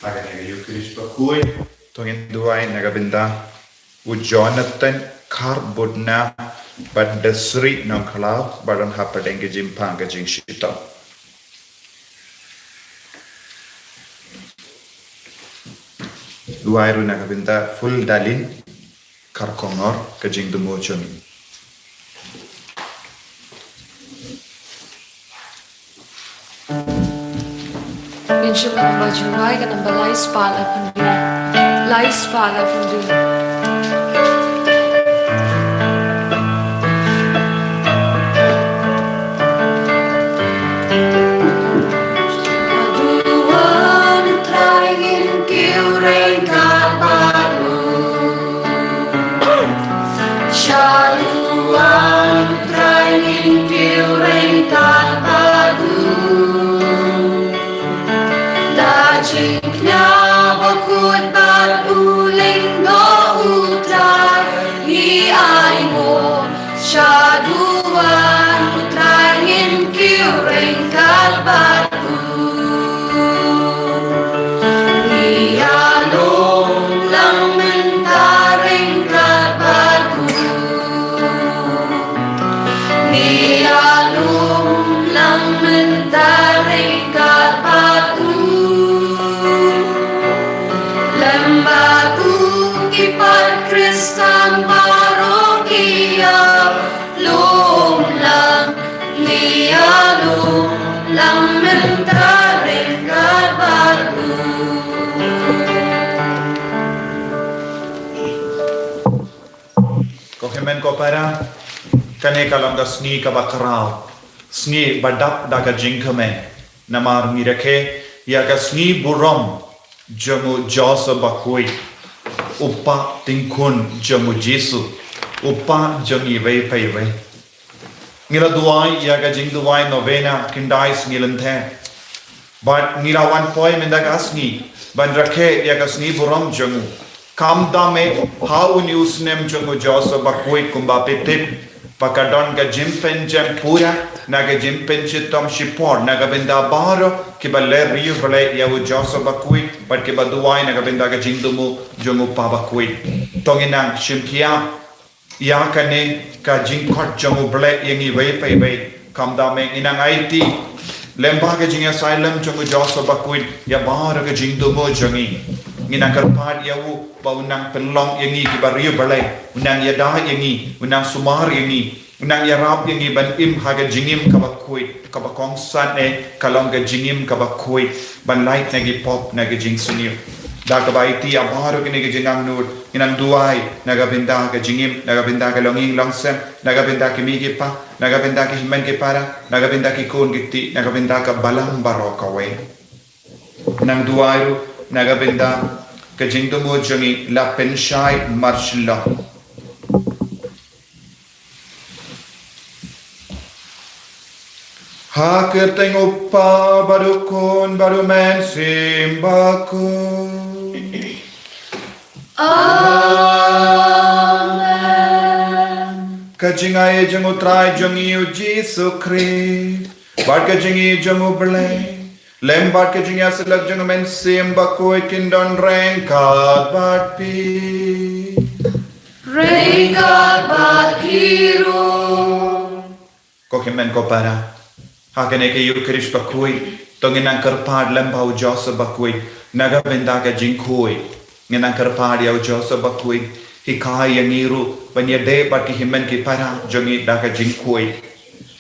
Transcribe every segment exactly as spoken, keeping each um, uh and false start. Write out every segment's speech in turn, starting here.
Ha kane ka Ïukharist bakhuid, to ngin duwai na ka bynta u Jonathan Kharbudna bad Desri Nongkhlaw, ba don hapdeng ka jingpang ka jingshitom. Duwai ruh na ka bynta Fuldalin Kharkongor, ka jingduwai jong ngi. Ngin shim ka namba jingduwai, ka namba lai spah laiphew hynriew. Lai spah laiphew hynriew. Shaduh U Trai ngin kiew ryngkat bad u. Shaduh U Trai ngin kiew ryngkat bad u. Da jingkñia bakhuid bad u lyngdoh U Trai ngi ai nguh. Shaduh U Trai ngin kiew ryngkat bad u. Ngi ïalum lang mynta ryngkat bad u. Ngi ïalum lang mynta ryngkat bad u. Lem bad u ki paid Khristan baroh ki ïalum lang. Ngi ïalum lang mynta ryngkat bad u. Ko hynmen ko para, kane ka long ka sngi kaba khraw, sngi ba dap da ka jingkmen. Namar ngi rakhe ïa ka sngi burom jong u Joseph Bakhuid, u Kpa tyngkhun jong u Jisu, u Kpa jong ngi iwei pa iwei. Ngi la duwai ïa ka jingduwai novena khyndai sngi lynter. Bad ngi la wan poi mynta ka sngi ban rakhe ïa ka sngi burom jong u. Khamtam eh ha une u snem jong u Joseph Bakhuid, kumba phi tip ba ka don ka jingpynjem pura, na ka jingpynshitom shipor na ka bynta baroh kiba leh riewblei ïa u Joseph Bakhuid bad kiba duwai na ka bynta ka jingthmu jong u Kpa Bakhuid. To ngin nang shim khia ïa kane ka jingkhot jong U Blei ïa ngi iwei pa iwei. Khamtam eh ngin nang aiti lem bad ka jingïasaid lem jong u Joseph Bakhuid ïa baroh ka jingthmu jong ngi. Ngin nang kyrpad ïa u ba un nang pynlong ïa ngi kiba riewblei, un nang ïada ïa ngi, un nang sumar ïa ngi, un nang ïarap ïa ngi ban im ha ka jingim kaba khuid, kaba kongsan eh ka long ka jingim kaba khuid, ban lait na ki pop na ka jingsniew. Da kaba aiti ïa baroh kine ki jingangnud, ngin nang duwai na ka bynta ka jingim, na ka bynta ka longïing longsem, na ka bynta ki mei ki pa, na ka bynta ki hynmen ki para, na ka bynta ki khun ki kti, na ka bynta ka balang baroh kawei. Nang duwai ruh na ka bynta ka jingthmu jong ngi, la pynshai marshylloh. Ha ka kyrteng u Kpa bad u Khun bad u Mynsiem Bakhuid. Amen. Ka jingai jong u Trai jong ngi u Jisu Khrist, bad ka jingïeit jong u Blei, lem bad ka jingïasyllok jong u Mynsiem Bakhuid kin don ryngkat bad phi. Ryngkat bad phi ruh. Ko hynmen ko para, ha kane ka Ïukharist bakhuid, to ngin nang kyrpad lem bad u Joseph Bakhuid na ka bynta ka jingkhuid. Ngin nang kyrpad ïa u Joseph Bakhuid, hikai ïa ngi ruh ban ïadei bad ki hynmen ki para jong ngi da ka jingkhuid.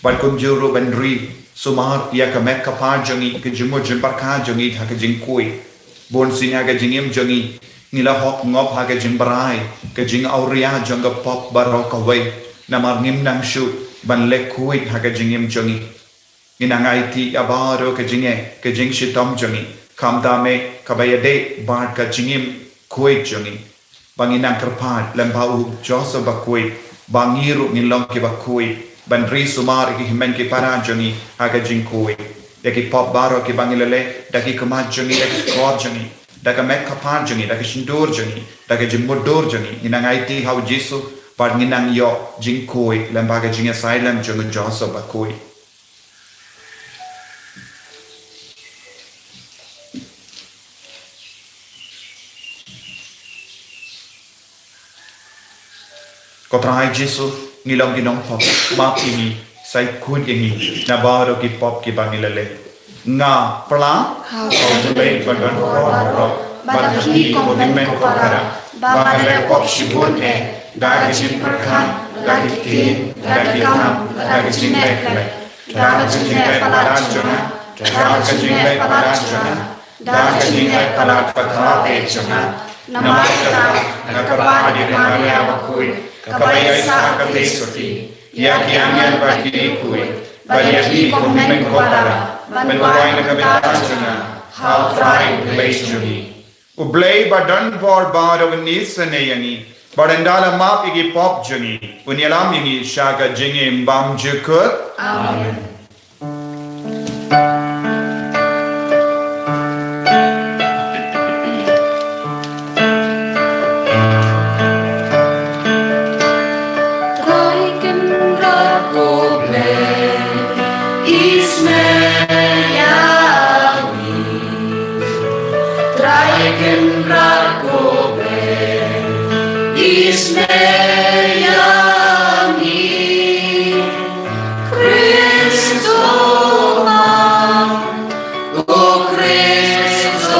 Bad kumjuh ruh ban ri sumar ïa ka met ka phad jong ngi, ka jingmut jingpyrkhat jong ngi ha ka jingkhuid. Bun sien ha ka jingim jong ngi, ngi la hok ngop ha ka jingbrai, ka jingawria jong ka pop baroh kawei. Namar ngim nang shuh ban leh khuid ha ka jingim jong ngi. Ngin nang aiti ïa baroh ka jingeh, ka jingshitom jong ngi, khamtam eh kaba ïadei bad ka jingim khuid jong ngi. Ba ngin nang kyrpad lem bad u Joseph Bakhuid ba ngi ruh ngin long kiba khuid, ban ri sumar ïa ki hynmen ki para jong ngi ha ka jingkhuid. Ïa ki pop baroh kiba ngi la leh da ki khmat jong ngi, da ki shkor jong ngi, da ka met ka phad jong ngi, da ka shyntur jong ngi, da ka jingmutdur jong ngi, ngin nang aiti ha u Jisu, bad ngin nang ïoh jingkhuid lem bad ka jingïasaid lem jong u Joseph Bakhuid. Ko Trai Jisu, ngi long ki nongpop, map ïa ngi, sa ïakut ïa ngi na baroh ki pop kiba ngi la leh. Nga pyrshang ha U Blei ba don bor baroh, bad ha phi ko hynmen ko para, ba nga la leh pop shibun eh, da ka jingpyrkhat, da ki ktien, da ki kam, da ka jingleh khleh, da ka jingleh palat jong nga, da ka jingleh palat jong nga, da ka jingleh palat ba khraw eh jong nga. Namar kata, nga kyrpad ïa ka Maria Bakhuid, kaba ïaisah ka theisotti, ïa ki angel bad ki riewkhuid, bad ïa phi ko hynmen ko para, ban duwai na ka bynta jong nga ha U Trai U Blei jong ngi. U Blei ba don bor baroh un isynei ïa ngi, bad un da la map ïa ki pop jong ngi, un ïalam ïa ngi sha ka jingim bymjukut. Amen. Trai Kynrad ko Blei, isynei ïa ngi. Trai Kynrad ko Blei, isynei ïa ngi. Khrist u Mem, ko Khrist u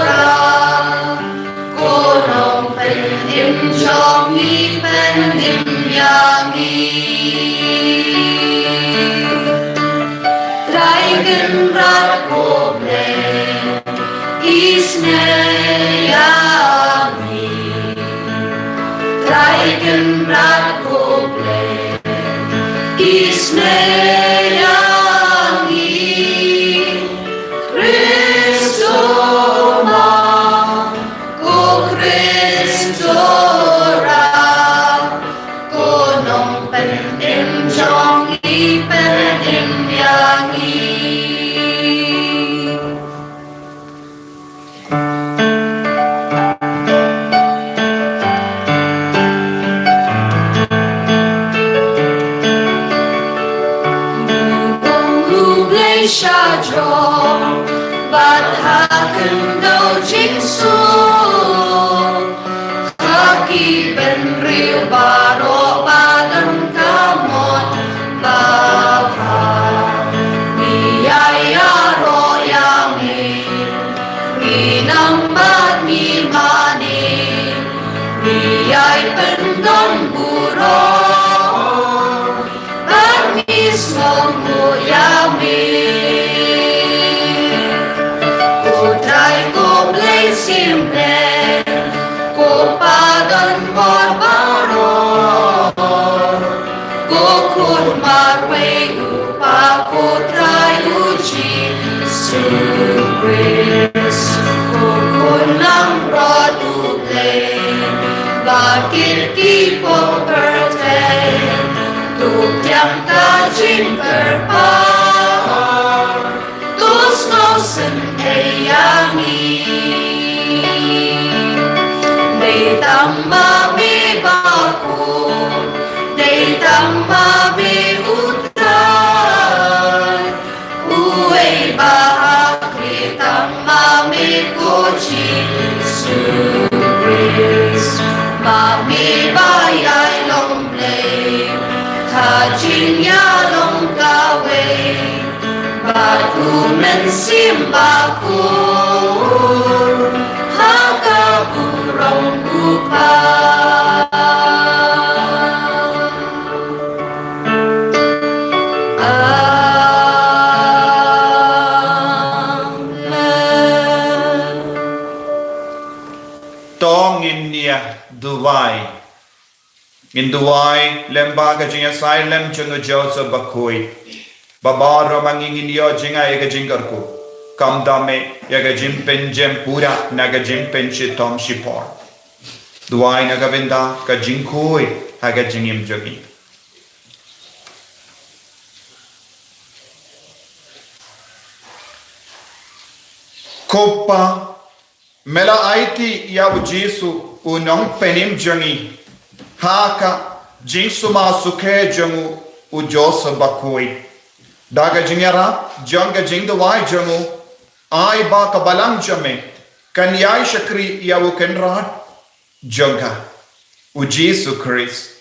Trai, ko Nongpynim jong ngi, pynim ïa ngi. Trai Kynrad ko Blei, isynei ïa ngi. Trai Kynrad ko Blei, isynei ïa ngi. Khrist u Mem, ko Khrist u Trai, ko Nongpynim jong ngi, pynim ïa ngi. Bun u Blei shajrong, bad ha khyndew jingsuk, ha ki bynriew baroh ba don ka mon babha. Ngi ïa ïaroh ïa me, ngi nang bad ngi mane, ngi ïai pyndonburom, bad ngi sngewnguh ïa me. Ko Trai ko Blei Syiem Blei, ko Pa don bor baroh, ko Khun marwei u Kpa, ko Trai u Jisu Khrist, ko Khun langbrot u Blei, ba kit ki pop pyrthei, to pdiang ka jingkyrpad, to sngewsynei ïa ngi. Dei tang ma me bakhuid, dei tang ma me u Trai, uwei ba ha khlieh tang ma me ko Jisu Khrist, ma me ba ïai long Blei ha jingïalong kawei bad u Mynsiem Bakhuid ha ka burom u Kpa. Amen. To ngin ïa duwai. Ngin duwai lem bad ka jingïasaid lem jong u Joseph Bakhuid, ba baroh ma ngi ngin ïoh jngai ïa ka jingkyrkhu, khamtam eh ïa ka jingpynjem pura na ka jingpynshitom shipor. Duwai na ka bynta ka jingkhuid ha ka jingim jong ngi. Ko Pa, me la aiti ïa u Jisu u Nongpynim jong ngi ha ka jingsumar sukhe jong u, u Joseph Bakhuid. Da ka jingïarap jong ka jingduwai jong u, ai ba ka balang jong me kan ïai shakri ïa u Kynrad jong ka, u Jisu Khrist.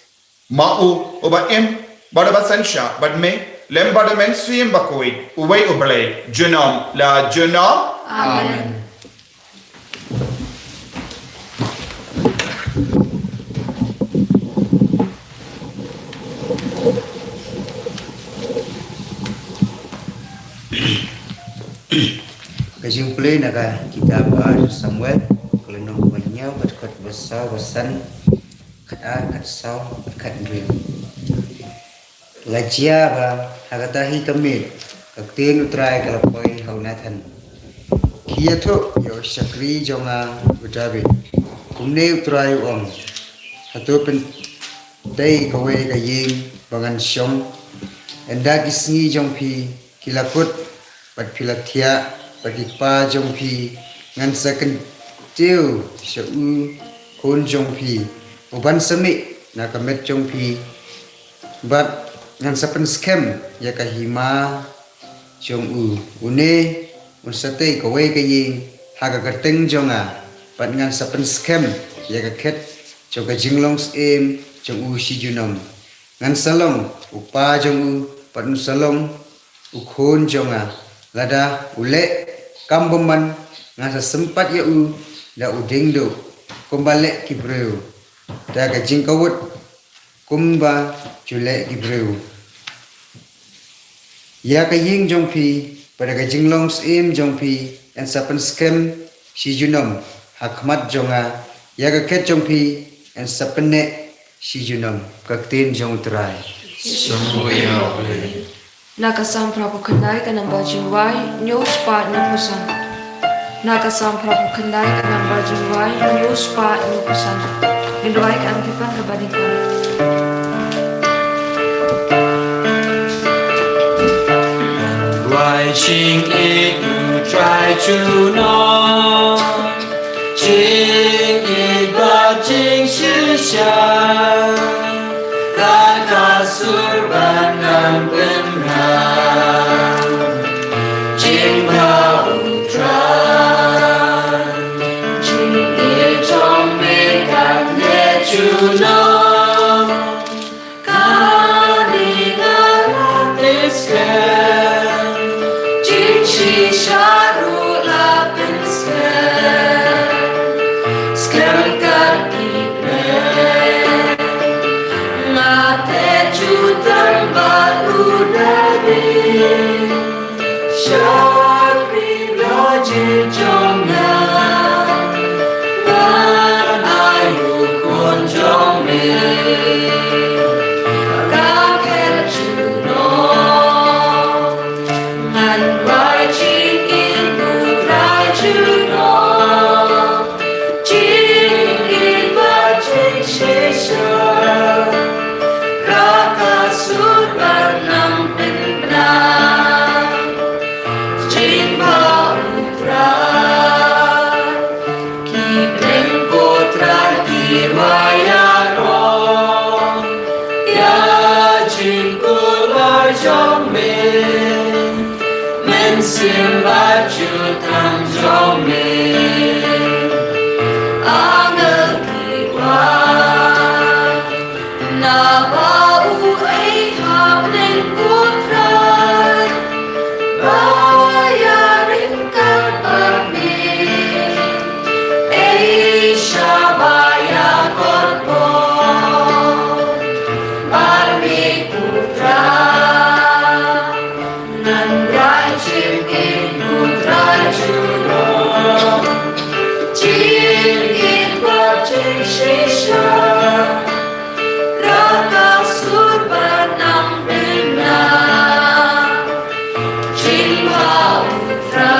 Ma u uba im bad uba synshar bad me lem bad u Mynsiem Bakhuid, uwei U Blei, junom la junom. Amen. Ka jingpule na ka kitab ar Samuel, ka lynnong ba hynñiew, ka dkhot ba saw, ba san, khatar, khatsaw, khathynriew. La jia ba ha kata hi ka miet ka ktien U Trai ka la poi ha u Nathan: Khie ïathuh ïa u shakri jong nga u David, kumne U Trai u ong: Hato pyntei kawei ka ïing ba ngan shong? Ynda ki sngi jong phi ki la kut bad phi la thiah, bad ki kpa jong phi, ngan sa kyntiew sha u khun jong phi uban sa mih na ka met jong phi, bad ngan sa pynskhem ïa ka hima jong u. Une un sa tei kawei ka ïing ha ka kyrteng jong nga, bad ngan sa pynskhem ïa ka khet jong ka jinglong syiem jong u shi junom. Ngan sa long u kpa jong u, bad un sa long u khun jong nga. Lada u leh kam bymman, ngan sa sympat ïa u da u dieng duh, kumba leh ki briew, da ka jingkawut, kumba ju leh ki briew. Ïa ka ïing jong phi bad ïa ka jinglong syiem jong phi yn sa pynskhem shi junom ha khmat jong nga. Ïa ka khet jong phi yn sa pynneh shi junom. Ka ktien jong U Trai. Sngewbha ïa U Blei. Na ka Salm phra phew khyndai, ka namba jingduwai hynñiew spah hynñiew phew san. Na ka Salm phra phew khyndai, ka namba jingduwai hynñiew spah hynñiew phew san. Ngin duwai ka Antiphon kaba nyngkong. Duwai jingïeit, U Trai junom. Jingïeit bad jingshisha, ka sur ban nang pynrang. Jingbha U Trai, jingïeit jong me kan leh junom. Kane nga la pynskhem, jingshisha ruh la pynskhem. Skhem kat ki briew, nga te jutang bad u David. Shakri Blei jong nga, ngan ai u khun jong me. Ka khet junom, ngan duwai jingïeit, U Trai junom. Jingïeit bad jingshisha, ka sur ban nang pynbna. Jingbha U Trai, ki bneng ko Trai ki wa ïaroh ïa jingkular jong me. Mynsiem bad jutang jong me, angel ki wan. Naba u ei ha bneng ko Trai, ba ïaryngkat bad me. Ei sha ba ïakor bor bad me ko Trai. Ngan duwai jingïeit, U Trai junom. Jingïeit bad jingshisha, ka sur ban nang pynbna. Jingbha U Trai.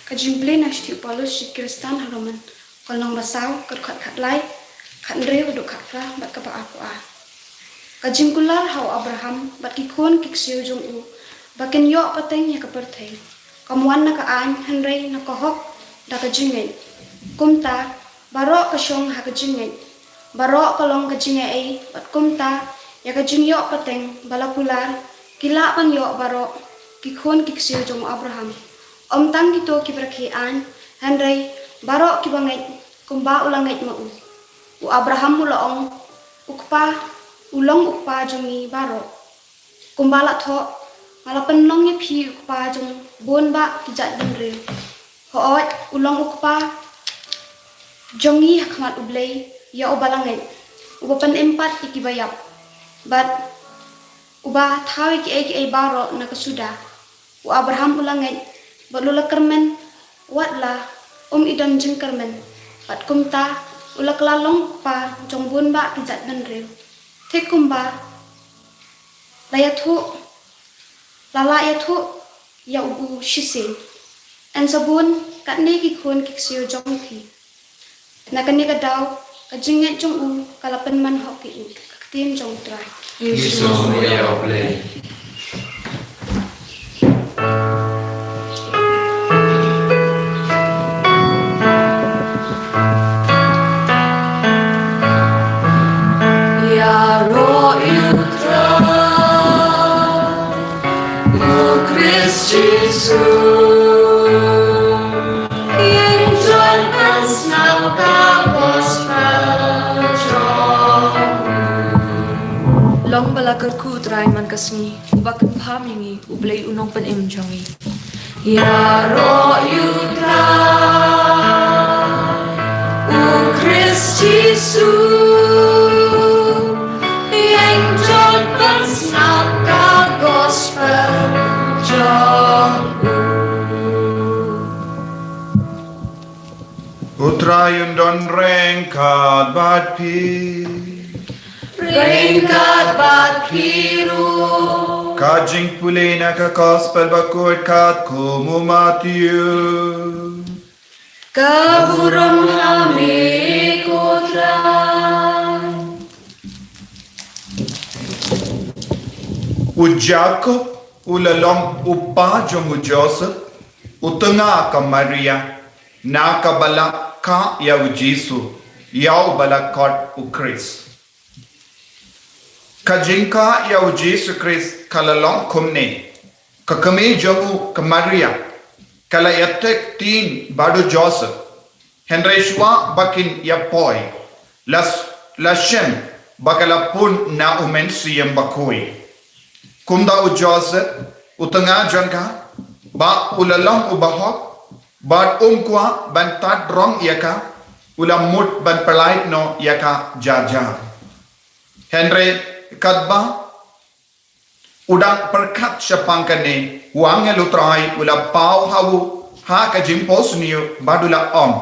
Ka jingpule na shithi u Paulus sha ki Khristan ha Roman, ka lynnong ba saw, ka dkhot khatlai, khathynriew haduh khatphra bad kaba arphew ar. Ka jingkular ha u Abraham bad ki khun ki ksiew jong u ba kin ïoh pateng ïa ka pyrthei, kam wan na ka aiñ hynrei na ka hok da ka jingngeit. Kumta baroh ka shong ha ka jingngeit, baroh ka long ka jingaiei, bad kumta Ïa ka jingïoh pateng ba la kular ki lah ban ïoh baroh ki khun ki ksiew jong u Abraham. Ym tang kito kiba rakhe aiñ, hynrei baroh kiba ngeit kumba u la ngeit ma u. U Abraham u la ong, u kpa, u long u kpa jong ngi baroh. Kumba la thoh, nga la pynlong ïa phi u kpa jong bun bah ki jaitbynriew. Hooid, u long u kpa jong ngi ha khmat U Blei, ïa uba la ngeit, uba pynim pat ïa kiba ïap, bad uba thaw ïa kiei kiei baroh na ka suda. U Abraham u la ngeit, bad u la kyrmen, wat la um i don jingkyrmen, bad kumta u la kylla long u kpa jong bun bah ki jaitbynriew. Thik kumba la ïathuh, la la ïathuh ïa u shisien. Yn sa bun katne ki khun ki ksiew jong phi. Na kane ka daw, ka jingngeit jong u ka la pynman hok ïa u. Ka ktien jong U Trai. Ki sngewbha ïa U Blei. Ïaroh ïa U Trai, U Khrist Jisu. Ïeng jot ban sngap ka gospel jong u. Long ba la kyrkhu U Trai man ka sngi, uba kynpham ïa ngi, U Blei U Nongpynim jong ngi. Ïaroh ïa U Trai, U Khrist Jisu. Ïeng jot ban sngap ka gospel jong u. U Trai un don ryngkat bad phi. Ryngkat bad phi ruh. Ka jingpule na ka gospel bakhuid katkum u Mathaios. Ka burom ha me ko Trai. U Jakob u la long u kpa jong u Joseph, u tnga ka Maria, na kaba la kah ïa u Jisu, ïa uba la khot u Khrist. Ka jingkah ïa u Jisu Khrist ka la long kumne. Ka kmie jong u ka Maria ka la ïatek ktien bad u Joseph. Hynrei shuwa ba kin ïa poi, la, la shem ba ka la pun na u Mynsiem Bakhuid. Kumta u Joseph, u tnga jong ka, ba u la long u bahok, bad um kwah ban tad rong ïa ka, u la mut ban pyllait noh ïa ka jar jar. Hynrei katba u dang pyrkhat shaphang kane, u angel u Trai u la paw ha u ha ka jingphohsniew bad u la ong,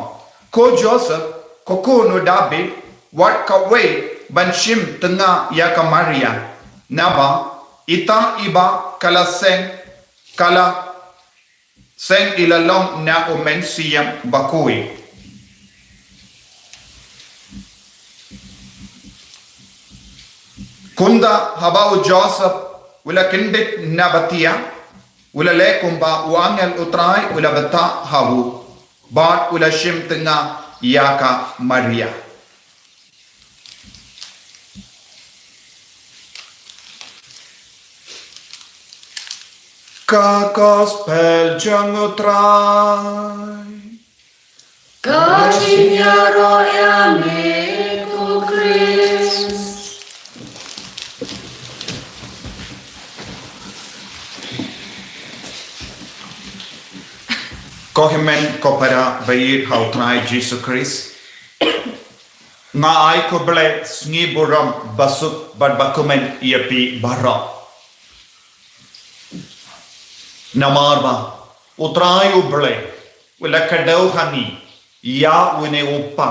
ko Joseph, ko khun u Dabid, wat kawei ban shim tnga ïa ka Maria, naba ita iba ka la seng, ka la seng i la long na u Mynsiem Bakhuid. Kumta haba u Joseph u la kyndit na ba thiah, u la leh kumba u angel u Trai u la bthah ha u, bad u la shim tnga ïa ka Maria. Ka gospel jong u Trai. Ka jingïaroh ïa me ko Khrist. Ko hynmen ko para ba ïeit ha u Trai Jisu Khrist. Nga ai khublei sngi burom basuk bad bakmen ïa phi baroh. Namar ba u Trai u Blei u la kdew ha ngi ïa une u kpa,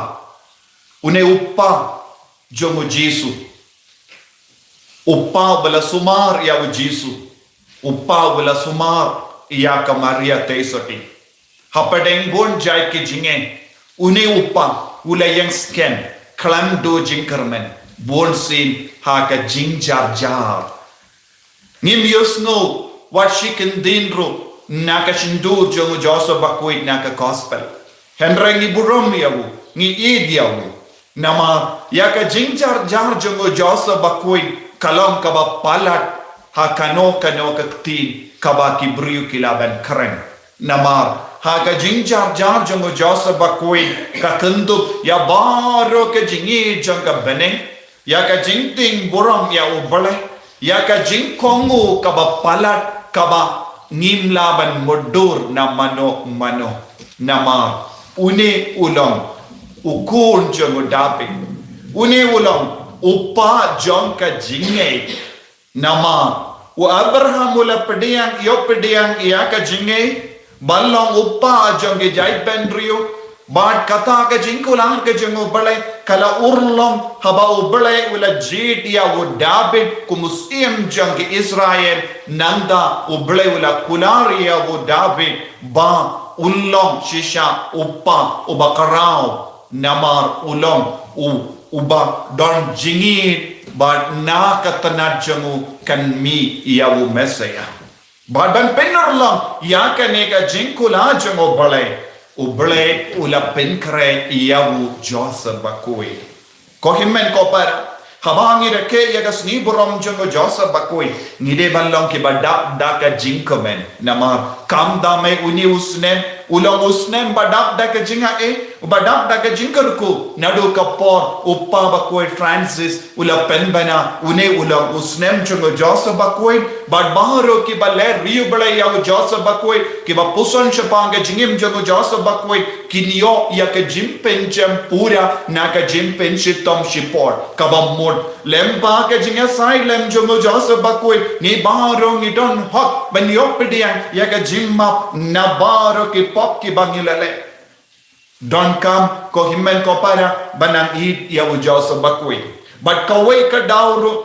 une u kpa jong u Jisu. U kpa uba la sumar ïa u Jisu. U kpa uba la sumar ïa ka Maria Theisotti. Hapdeng bun jait ki jingeh, une u kpa u la ïeng skhem khlem duh jingkyrmen, bunsien ha ka jingjarjar. Ngim ïohsngew wat shi kyndin ruh na ka shyntur jong u Joseph Bakhuid na ka gospel. Hynrei ngi burom ïa u, ngi ïeit ïa u. Namar ïa ka jingjarjar jong u Joseph Bakhuid ka long kaba palat ha kano kano ka ktien kaba ki briew ki lah ban kren. Namar ha ka jingjarjar jong u Joseph Bakhuid, ka kyndup ïa baroh ka jingïeit jong ka bneng, ïa ka jingtieng burom ïa U Blei, ïa ka jingkohnguh kaba palat kaba ngim lah ban mutdur na mano mano. Namar une u long u khun jong u David, une u long u kpa jong ka jingngeit. Namar u Abraham u la pdiang, ïoh pdiang ïa ka jingngeit ban long u kpa jong ki jaitbynriew. Bad kata ka jingkular ka jong U Blei ka la urlong haba U Blei u la jied ïa u David kum u syiem jong ki Israel. Nangta U Blei u la kular ïa u David ba un long shisha u kpa uba khraw, namar u long u, uba don jingïeit bad na ka tnat jong u kan mih ïa u Messiah. Bad ban pynurlong ïa kane ka jingkular jong U Blei, U Blei u la pynkhreh ïa u Joseph Bakhuid. Ko hynmen ko para, haba ngi rakhe ïa ka sngi burom jong u Joseph Bakhuid, ngi dei ban long kiba dap da ka jingkmen. Namar khamtam eh une u snem u long u snem ba dap da ka jingaiei, ba dap da ka jingkyrkhu. Naduh ka por u Kpa Bakhuid Francis u la pynbna, une u long u snem jong u Joseph Bakhuid. Bad baroh kiba leh riewblei ïa u Joseph Bakhuid, kiba puson shaphang ka jingim jong u Joseph Bakhuid, kin ïoh ïa ka jingpynjem pura na ka jingpynshitom shipor. Kaba mut, lyngba ka jingïasaid lem jong u Joseph Bakhuid, ngi baroh ngi don hok ban ïoh pdiang ïa ka jingmap na baroh ki pop kiba ngi la leh. Donkam ko hynmen ko para ban nang ïeit ïa u Joseph Bakhuid. Bad kawei ka daw ruh,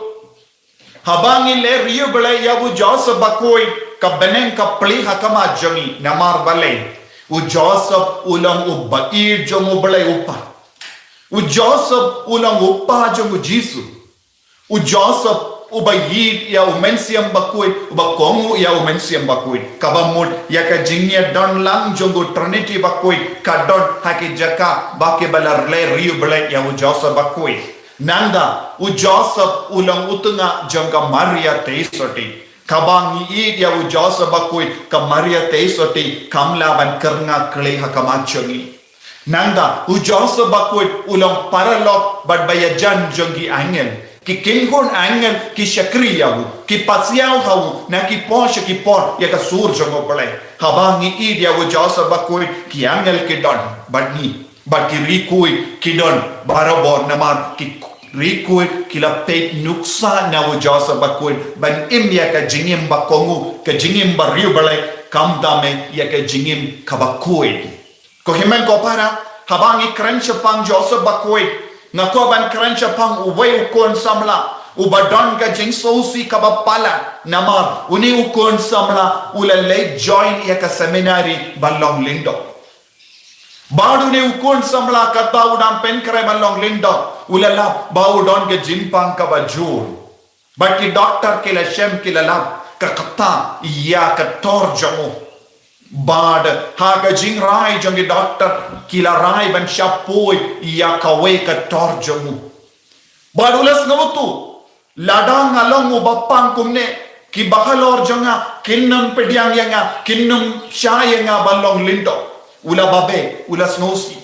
haba ngi leh riewblei ïa u Joseph Bakhuid, ka bneng ka plie ha khmat jong ngi. Namar balei? U Joseph u long u baieit jong U Blei U Kpa. U Joseph u long u kpa jong u Jisu. U Joseph uba ïeit ïa u Mynsiem Bakhuid, uba kohnguh ïa u Mynsiem Bakhuid. Kaba mut ïa ka jingïadon lang jong u Trinity Bakhuid ka don ha ki jaka ba kiba la leh riewblei ïa u Joseph Bakhuid. Nangta u Joseph u long u tnga jong ka Maria Theisotti. Kaba ngi ïeit ïa u Joseph Bakhuid, ka Maria Theisotti kam lah ban kyrngah khlei ha khmat jong ngi. Nangta u Joseph Bakhuid u long paralok bad ba ïajan jong ki angel. Ki kynhun angel ki shakri ïa u, ki pasiaw ha u na ki por sha ki por ïa ka sur jong U Blei. Haba ngi ïeit ïa u Joseph Bakhuid, ki angel ki don bad ngi. Bad ki riewkhuid ki don barabor, namar ki riewkhuid ki la peit nuksa na u Joseph Bakhuid ban im ïa ka jingim ba kohnguh, ka jingim ba riewblei, khamtam eh ïa ka jingim kaba khuid. Ko hynmen ko para, haba ngi kren shaphang Joseph Bakhuid, nga kwah ban kren shaphang uwei u khun samla uba don ka jingsngewsih kaba palat. Namar une u khun samla u la leit join ïa ka seminary ban long lyngdoh. Bad une u khun samla katba u dang pynkhreh ban long lyngdoh, u la lap ba u don ka jingpang kaba jur. Bad ki doktor ki la shem, ki la lap ka kata ïa ka tor jong u. Bad ha ka jingrai jong ki doktor, ki la rai ban shah poi ïa kawei ka tor jong u. Bad u la sngewthuh, lada nga long uba pang kumne, kiba halor jong nga kin nym pdiang ïa nga, kin nym shah ïa nga ban long lyngdoh. U la babe, u la sngewsih.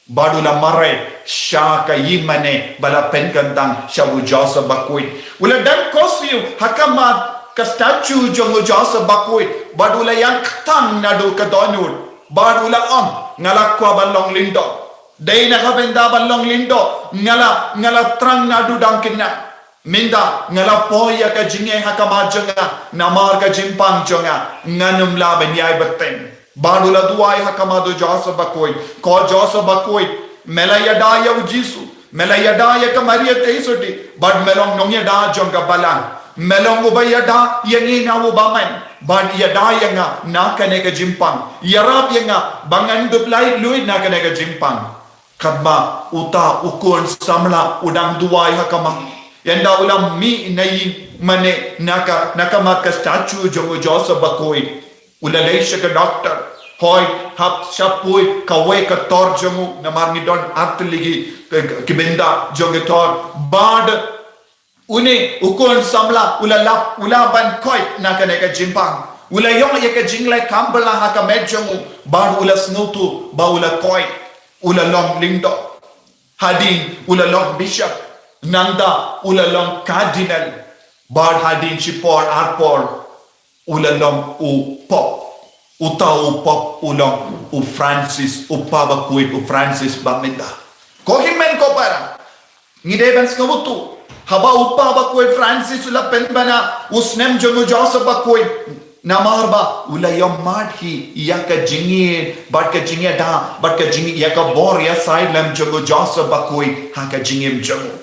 Bad u la mareh sha ka ïingmane ba la pynkyntang sha u Joseph Bakhuid. U la dang khohsiew ha khmat ka statue jong u Joseph Bakhuid, bad u la ïeng kyrteng naduh ka dohnud. Bad u la ong, nga la kwah ban long lyngdoh. Dei na ka bynta ban long lyngdoh nga la, nga la thrang naduh dang khynnah. Mynta nga la poi ïa ka jingeh ha khmat jong nga, namar ka jingpang jong nga, ngan ym lah ban ïai bteng. Bad u la duwai ha khmat u Joseph Bakhuid, ko Joseph Bakhuid, me la ïada ïa u Jisu, me la ïada ïa ka Maria Theisotti, bad me long nongïada jong ka Balang. Me long uba ïada ïa ngi na u bymman, bad ïada ïa nga na kane ka jingpang. Ïarap ïa nga ba ngan dup laitluid na kane ka jingpang. Katba uta u khun samla u dang duwai ha khmat, ynda u la mih na ïingmane, na ka, na khmat ka statue jong u Joseph Bakhuid, u la leit sha ka doktor. Hoi, hap shah poi kawei ka tor jong u, namar ngi don artylli ki, ki bynta jong ka tor. Bad Une u khun samla u la lap, u la ban koit na kane ka jingpang. U la ïoh ïa ka jingleh kam bylla ha ka met jong u, bad u la sngewthuh ba u la koit, u la long lyngdoh. Hadien u la long bishop, nangta u la long cardinal, bad hadien shipor arpor u la long u pop. Uta u pop u long u Francis, u pa bakhuid u Francis ba mynta. Ko hynmen ko para, ngi dei ban sngewthuh, haba u pa bakhuid Francis u la pynbna u snem jong u Joseph bakhuid, namar ba u la ïohmad hi ïa ka jingïeit bad ka jingïada bad ka jing, ïa ka bor ïasaid lem jong u Joseph bakhuid ha ka jingim jong u.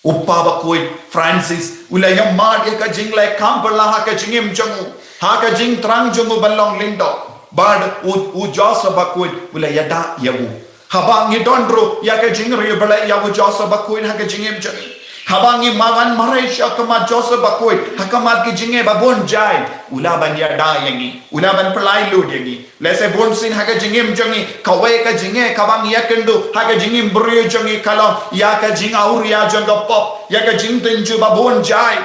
U pa bakhuid Francis u la ïohmad ïa ka jingleh kam bylla ha ka jingim jong u, ha ka jingthrang jong u ban long lyngdoh. Bad u, u Joseph bakhuid u la ïada ïa u. Haba ngi don ruh ïa ka jingriewblei ïa u Joseph bakhuid ha ka jingim jong ngi, haba ngi wan mareh sha khmat Joseph bakhuid ha khmat ki jingeh ba bun jait, u la ban ïada ïa ngi, u la ban pyllait lut ïa ngi. Lehse bunsien ha ka jingim jong ngi, kawei ka jingeh kaba ngi ïakynduh ha ka jingim briew jong ngi ka long ïa ka jingawria jong ka pop, ïa ka jingtynjuh ba bun jait.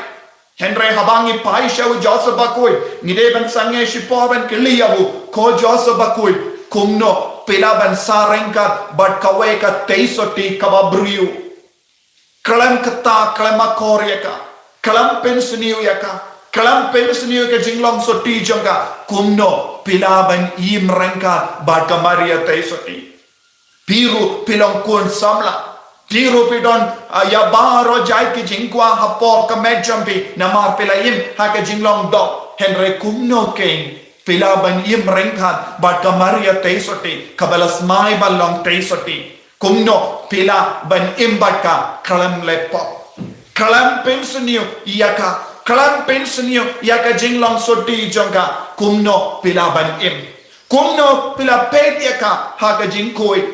Hynrei haba ngi phai sha u Joseph bakhuid, ngi dei ban sangeh shipor ban kylli ïa u, ko Joseph bakhuid, kumno phi la ban sah ryngkat bad kawei ka tei sotti kaba briew. Khlem kata, khlem akor ïa ka, khlem pynsniew ïa ka, khlem pynsniew ïa ka jinglong sotti jong ka, kumno phi la ban im ryngkat bad ka Maria tei sotti. Phi ruh phi long khun samla. Phi ruh phi don, ah, ïa baroh jait ki jingkwah hapoh ka met jong phi, namar phi la im ha ka jinglong doh. Hynrei kumno kein phi la ban im ryngkat bad ka Maria tei sotti, kaba la smai ban long tei sotti. Kumno phi la ban im bad ka khlem leh pop, khlem pynsniew ïa ka, khlem pynsniew ïa ka jinglong sotti jong ka? Kumno phi la ban im? Kumno phi la peit ïa ka ha ka jingkhuid?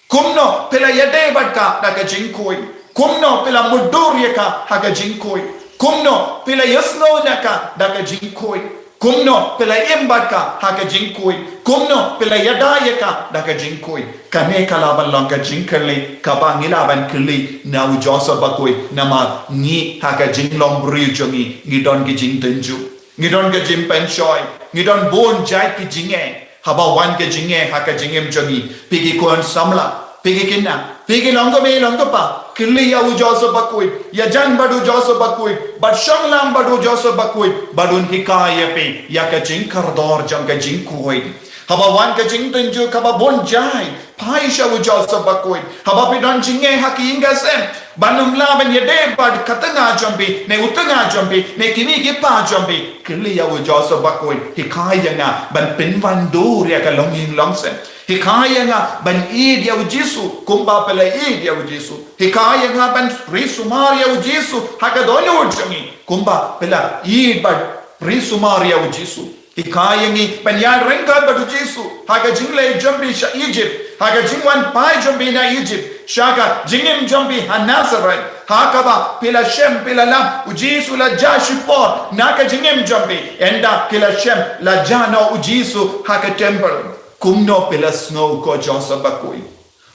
Kumno phi la ïadei bad ka da ka jingkhuid? Kumno phi la mutdur ïa ka ha ka jingkhuid? Kumno phi la ïasngew na ka da ka jingkhuid? Kumno phi la im bad ka ha ka jingkhuid? Kumno phi la ïada ïa ka da ka jingkhuid? Kane ka lah ban long ka jingkylli kaba ngi lah ban kylli na u Joseph bakhuid, namar ngi ha ka jinglong briew jong ngi, ngi don ki jingtynjuh, ngi don ka jingpynshoi, ngi don bun jait ki jingeh. Haba wan ka jingeh ha ka jingim jong ngi, phi ki khun samla, phi ki khynnah, phi ki long kmie long kpa, kylli ïa u Joseph bakhuid, ïajan bad u Joseph bakhuid, bad shong lang bad u Joseph bakhuid, bad un hikai ïa phi ïa ka jingkordor jong ka jingkhuid. Haba wan ka jingtynjuh kaba bun jait, phai sha u Joseph bakhuid. Haba phi don jingeh ha ka ïing ka sem, ban ym lah ban ïadei bad ka tnga jong phi ne u tnga jong phi ne kmie ki kpa jong phi, kylli ïa u Joseph bakhuid, hikai ïa nga ban pynwandur ïa ka longïing longsem. Hikai ïa nga ban ïeit ïa u Jisu kumba phi la ïeit ïa u Jisu. Hikai ïa nga ban ri sumar ïa u Jisu ha ka dohnud jong ngi kumba phi la ïeit bad ri sumar ïa u Jisu. Hikai ïa ngi ban ïaid ryngkat bad u Jisu ha ka jingleit jong phi sha Egypt, ha ka jingwan phai jong phi na Egypt, sha ka jingim jong phi ha Nazareth, ha kaba phi la shem phi la lap u Jisu la jia shipor na ka jingim jong phi, ynda phi la shem la jia noh u Jisu ha ka temple. Kumno phi la sngew ko Joseph bakhuid?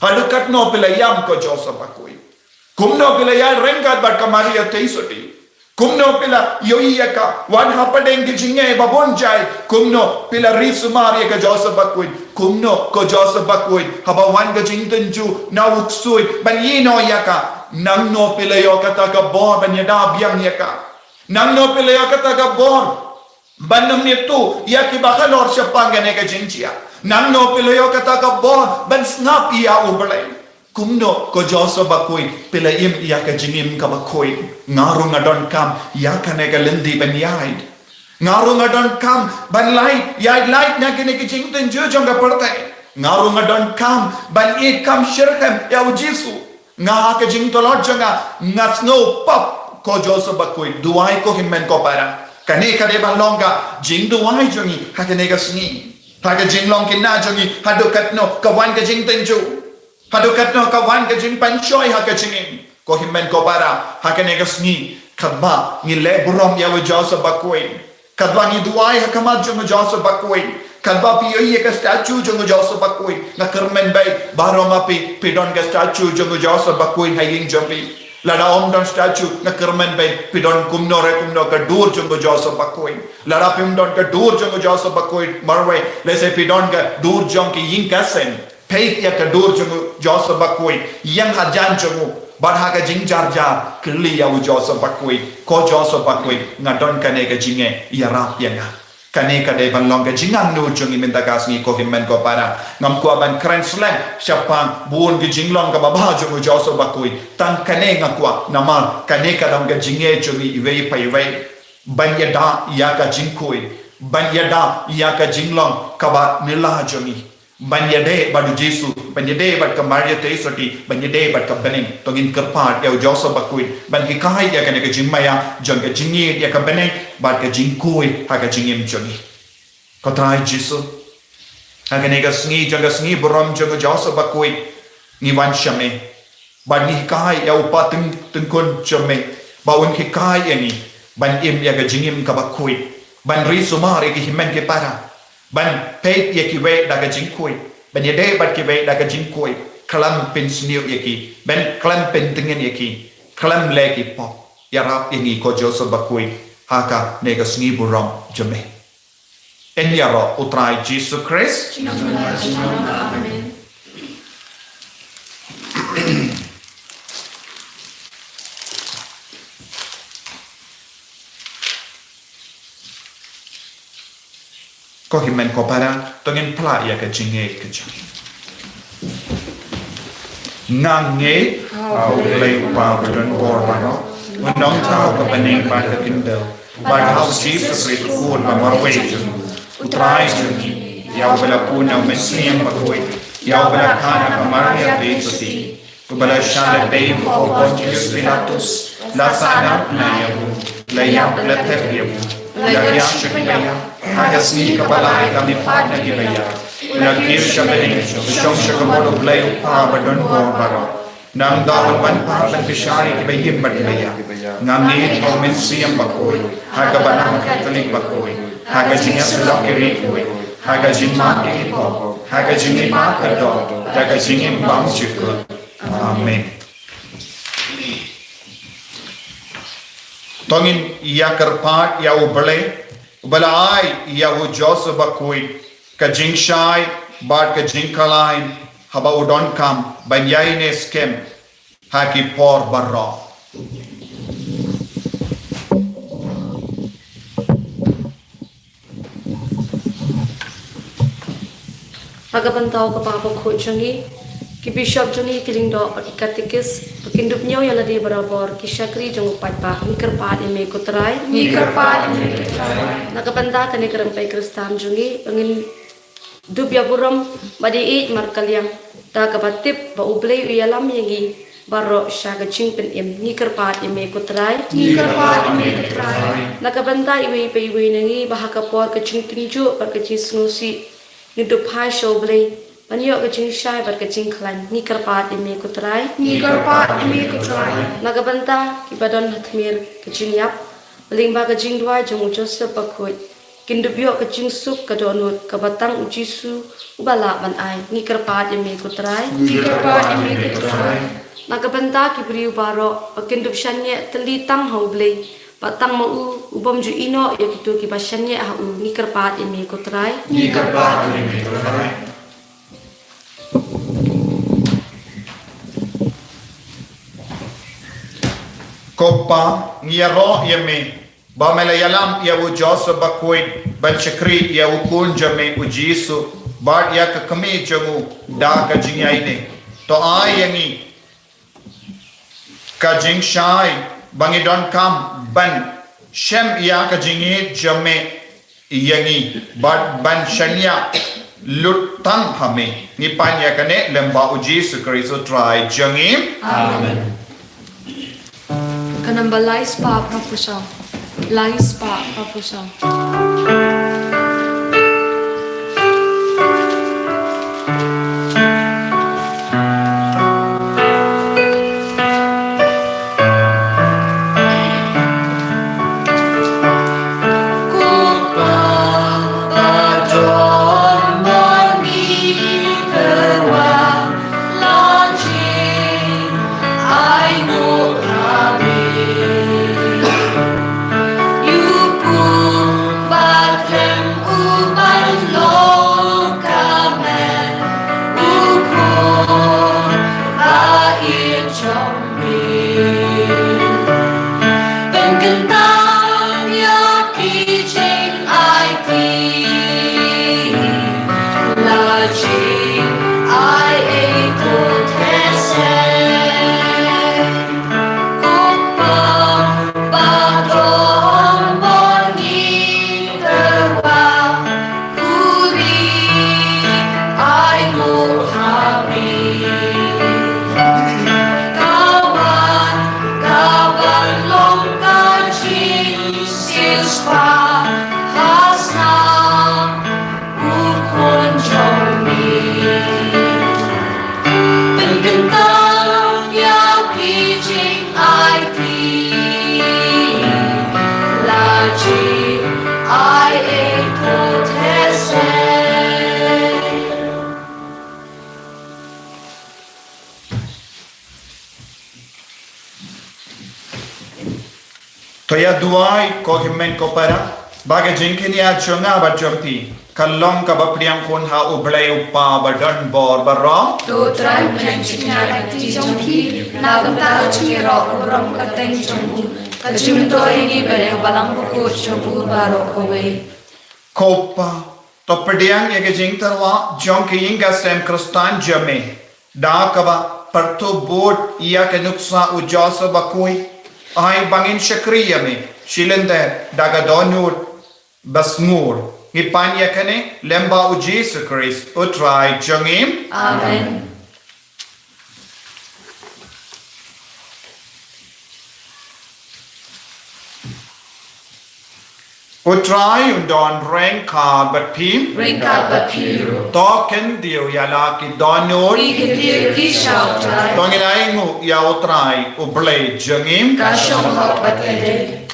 Haduh katno phi la ïam ko Joseph bakhuid? Kumno phi la ïaid ryngkat bad ka Maria tei sotti? Kumno phi la ïohi ïa ka wat hapdeng ki jingeh ba bun jait? Kumno phi la ri sumar ïa ka Joseph bakhuid? Kumno ko Joseph bakhuid, haba wan ka jingtynjuh na u ksuid ban ïehnoh ïa ka, nangno phi la ïoh kata ka bor ban ïada biang ïa ka? Nangno phi la ïoh kata ka bor ban ym ïathuh ïa kiba halor shaphang kane ka jingjia? Nangno phi la ïoh kata ka bor ban sngap ïa u Blei? Kumno ko Joseph bakhuid phi la im ïa ka jingim kaba khuid? Nga ruh nga donkam ïa kane ka lynti ban ïaid. Nga ruh nga donkam ban lait, ïaid lait na kine ki jingtynjuh jong ka pyrthei. Nga ruh nga donkam ban ïeit kam shitrhem ïa u Jisu. Nga ha ka jingtlot jong nga, nga sngew pop ko Joseph bakhuid. Duwai ko hynmen ko para. Kane ka dei ban long ka jingduwai jong ngi ha kane ka sngi. Ha ka jinglong khynnah jong ngi, haduh katno ka wan ka jingtynjuh? Haduh katno ka wan ka jingpynshoi ha ka jingim? Ko hynmen ko para, ha kane ka sngi, katba ngi leh burom ïa u Joseph bakhuid, katba ngi duwai ha khmat jong u Joseph bakhuid, katba phi ïohi ïa ka statue jong u Joseph bakhuid, nga kyrmen beit baroh ma phi phi don ka statue jong u Joseph bakhuid ha ïing jong phi. Lada ym don statue, nga kyrmen beit phi don kumno re kumno ka dur jong u Joseph Bakhuid. Lada phim don ka dur jong u Joseph Bakhuid marwei, lehse phi don ka dur jong ki ïing ka sem. Peit ïa ka dur jong u Joseph Bakhuid, ïeng hajan jong u, bad ha ka jingjarjar kylli ïa u Joseph Bakhuid, ko Joseph Bakhuid, nga don kane ka jingeh, ïarap ïa nga. Kane ka dei ban long ka jingangnud jong ngi mynta ka sngi, ko hynmen ko para. Ngam kwah ban kren slem shaphang bun ki jinglong kaba bha jong u Joseph Bakhuid. Tang kane nga kwah, namar kane ka dang ka jingeh jong ngi iwei pa iwei. Ban ïada ïa ka jingkhuid, ban ïada ïa ka jinglong kaba nylla jong ngi. Ban ïadei bad u Jisu, ban ïadei bad ka Maria Theisotti, ban ïadei bad ka bneng. To ngin kyrpad ïa u Joseph Bakhuid ban hikai ïa kane ka jingmaïa jong ka jingïeit ïa ka bneng bad ka jingkhuid ha ka jingim jong ngi. Ko Trai Jisu, ha kane ka sngi jong ka sngi burom jong u Joseph Bakhuid, ngi wan sha me. Bad ngi hikai ïa u pa tyng-, tyngkhun jong me ba un hikai ïa ngi ban im ïa ka jingim kaba khuid, ban ri sumar ïa ki hynmen ki para, ban peit ïa kiwei da ka jingkhuid, ban ïadei bad kiwei da ka jingkhuid, khlem pynsniew ïa ki, ban khlem pyntngen ïa ki, khlem leh ki pop. Ïarap ïa ngi ko Joseph Bakhuid ha kane ka sngi burom jong me. Yn ïaroh u Trai Jisu Khrist. Amen. Ko hynmen ko para, to ngin phla ïa ka jingngeit ka jong ngi. Nga ngeit ha U Blei U Kpa badonbor baroh, U Nongthaw ka bneng bad ka kyndong, bad ha U Jisu Khrist U Khun ba marwei jong U Trai jong ngi, ïa uba la pun na U Mynsiem Bakhuid, ïa uba la kha na ka Maria Theisotti, uba la shah lehbeiñ ha u Pontius Pilatus, la sahnarphna ïa u, la ïap la thep ïa u, la riah sha ki baïap, ha ka sngi kaba lai la mihpat na ki baïap, u la kiew sha bneng, u shong sha ka mut U Blei U Kpa badonbor baroh. Namar ba un wan pat ban bishar ïa kiba im bad kiba ïap. Nga ngeit ha U Mynsiem Bakhuid, ha ka Balang Katholik bakhuid, ha ka jingïasyllok ki riewkhuid, ha ka jingmap ïa ki pop, ha ka jingmihpat ka doh, da ka jingim bymjukut. Amen. To ngin ïa kyrpad ïa U Blei, uba la ai ïa u Joseph Bakhuid ka jingshai bad ka jingkhlaiñ haba u donkam ban ïaineh skhem ha ki por baroh. Ha ka bynta u kpa bakhuid jong ngi, ki bishop jong ngi, ki lyngdoh bad ki katekis, ba kin dup ñiew ïa lade barabor, ki shakri jong u paidbah, ngi kyrpad ïa me ko Trai. Ngi kyrpad ïa me ko Trai. Na ka bynta kane ka rympei Khristan jong ngi, ba ngin dup ïa burom bad ïeit markylliang, da kaba tip ba U Blei u ïalam ïa ngi baroh sha ka jingpynim, ngi kyrpad ïa me ko Trai. Ngi kyrpad ïa me ko Trai. Na ka bynta iwei pa iwei na ngi ba ha ka por ka jingtynjuh bad ka jingsngewsih, ngi dup phai sha U Blei ban ïoh ka jingshai bad ka jingkhlaiñ, ngi kyrpad ïa me ko Trai. Ngi kyrpad ïa me ko Trai. Na ka bynta kiba don ha khmih ka jingïap, lyngba ka jingduwai jong u Joseph Bakhuid, kin dup ïoh ka jingsuk ka dohnud kaba tang u Jisu uba lah ban ai, ngi kyrpad ïa me ko Trai. Ngi kyrpad ïa me ko Trai. Na ka bynta ki briew baroh ba kin dup shaniah tylli tang ha U Blei, ba tang ma u, u bym ju ïehnoh ïa kito kiba shaniah ha u, ngi kyrpad ïa me ko Trai. Ngi kyrpad ïa me ko Trai. Ko Pa, ngi ïaroh ïa me ba me la ïalam ïa u Joseph Bakhuid ban shakri ïa u Khun jong me u Jisu bad ïa ka kmie jong u da ka jingïaineh. To ai ïa ngi ka jingshai ba ngi donkam ban shem ïa ka jingïeit jong me ïa ngi, bad ban shaniah lut tang ha me. Ngi pan ïa kane lyngba u Jisu Khrist u Trai jong ngi. Amen. Ka namba lai spah phra phew saw. Lai spah phra phew saw. Ïa duwai ko hynmen ko para, ba ka jingkñia jong nga bad jong phi ka long kaba pdiang khun ha U Blei U Kpa ba don bor baroh. To Trai, pynïaid jingkñia ka kti jong phi na ka bynta ka jingïaroh ka burom ka kyrteng jong u, ka jingmyntoi ïa ngi bad ïa ka balang bakhuid jong u baroh kawei. Ko Pa, to pdiang ïa ka jingtyrwa jong ka ïing ka sem Khristan jong me da kaba pyrtup bud ïa ka nuksa u Joseph bakhuid. Ai ba ngin shakri ïa me shi lynter da ka dohnud basngur. Ngi pan ïa kane lyngba U Jisu Khrist U Trai jong ngi. Amen. U Trai un don ryngkat bad phi. Ryngkat bad phi ruh. To kyntiew ïa la ki dohnud. Ngi kyntiew ïa phi sha U Trai. To ngin ainguh ïa U Trai U Blei jong ngi. Ka shong hok bad ka dei.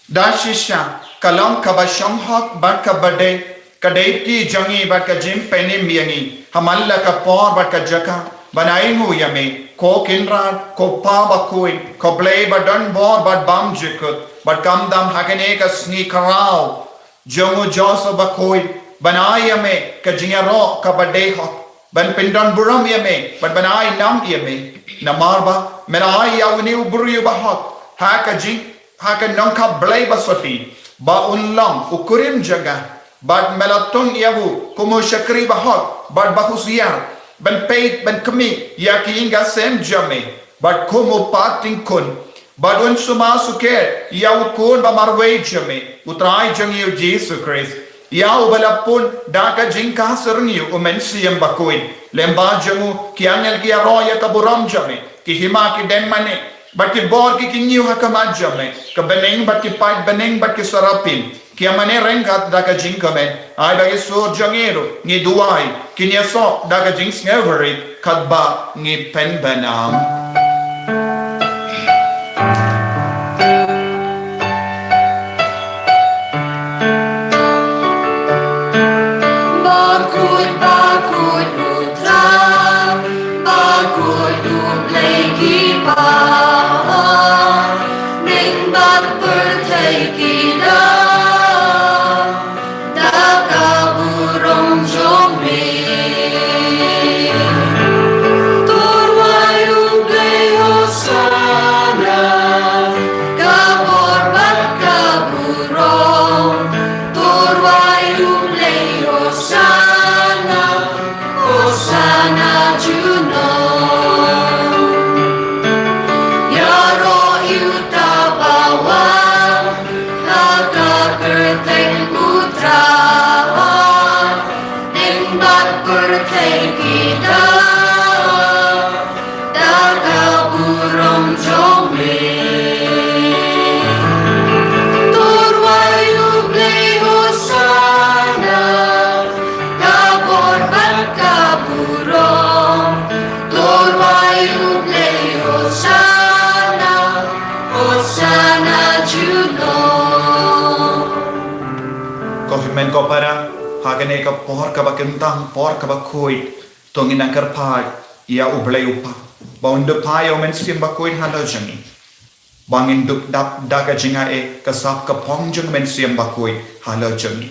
Da shisha ka long kaba shong hok bad kaba dei ka dei kti jong ngi bad ka jingpynim ïa ngi ha man la ka por bad ka jaka ban ainguh ïa me, ko Kynrad, ko Pa bakhuid, ko Blei ba don bor bad bymjukut. Bad khamtam ha kane ka sngi khraw jong u Joseph bakhuid, ban ai ïa me ka jingïaroh kaba dei hok, ban pyndonburom ïa me bad ban ai nam ïa me. Namar ba me la ai ïa une u briew ba hok ha ka jing ha ka nongkha Blei ba sotti, ba un long u kurim jong nga. Bad me la tong ïa u kum u shakri ba hok bad ba husiar, ban peit ban khmih ïa ka ïing ka sem jong me, bad kum u pating khun, bad un sumar sukher ïa u khun ba marwei jong me, U Trai jong ngi U Jisu Khrist, ïa uba la pun da ka jingkha syrngiew U Mynsiem Bakhuid. Lyngba jong u ki angel ki ïaroh ïa ka burom jong me, ki hima ki dem mane bad ki bor ki kynñiew ha khmat jong me, ka bneng bad ki paid bneng bad ki serapim ki ïa mane ryngkat da ka jingkmen. Ai ba ki sur jong ngi ruh, ngi duwai, kin ïasoh da ka jingsngewrit katba ngi pynbna. Bakhuid, bakhuid U Trai, bakhuid U Blei ki paidbah, bad pyrthei ki da da ka burom jong me. To rwai U Blei Hosana, ka bor bad ka burom. To rwai U Blei Hosana, Hosana junom. Ïaroh ïa uta ba wan ha ka kyrteng U Trai, bad pyrthei ki da da ka burom jong me. To rwai U Blei Hosana, ka bor bad ka burom. To rwai U Blei Hosana, Hosana junom. Ko hynmen ko para, ha kane ka por kaba kyntang, por kaba khuid, to ngin nang kyrpad ïa U Blei U Kpa ba un da phah ïa U Mynsiem Bakhuid halor jong ngi, ba ngin dup dap da ka jingai ka sap ka phong jong U Mynsiem Bakhuid halor jong ngi.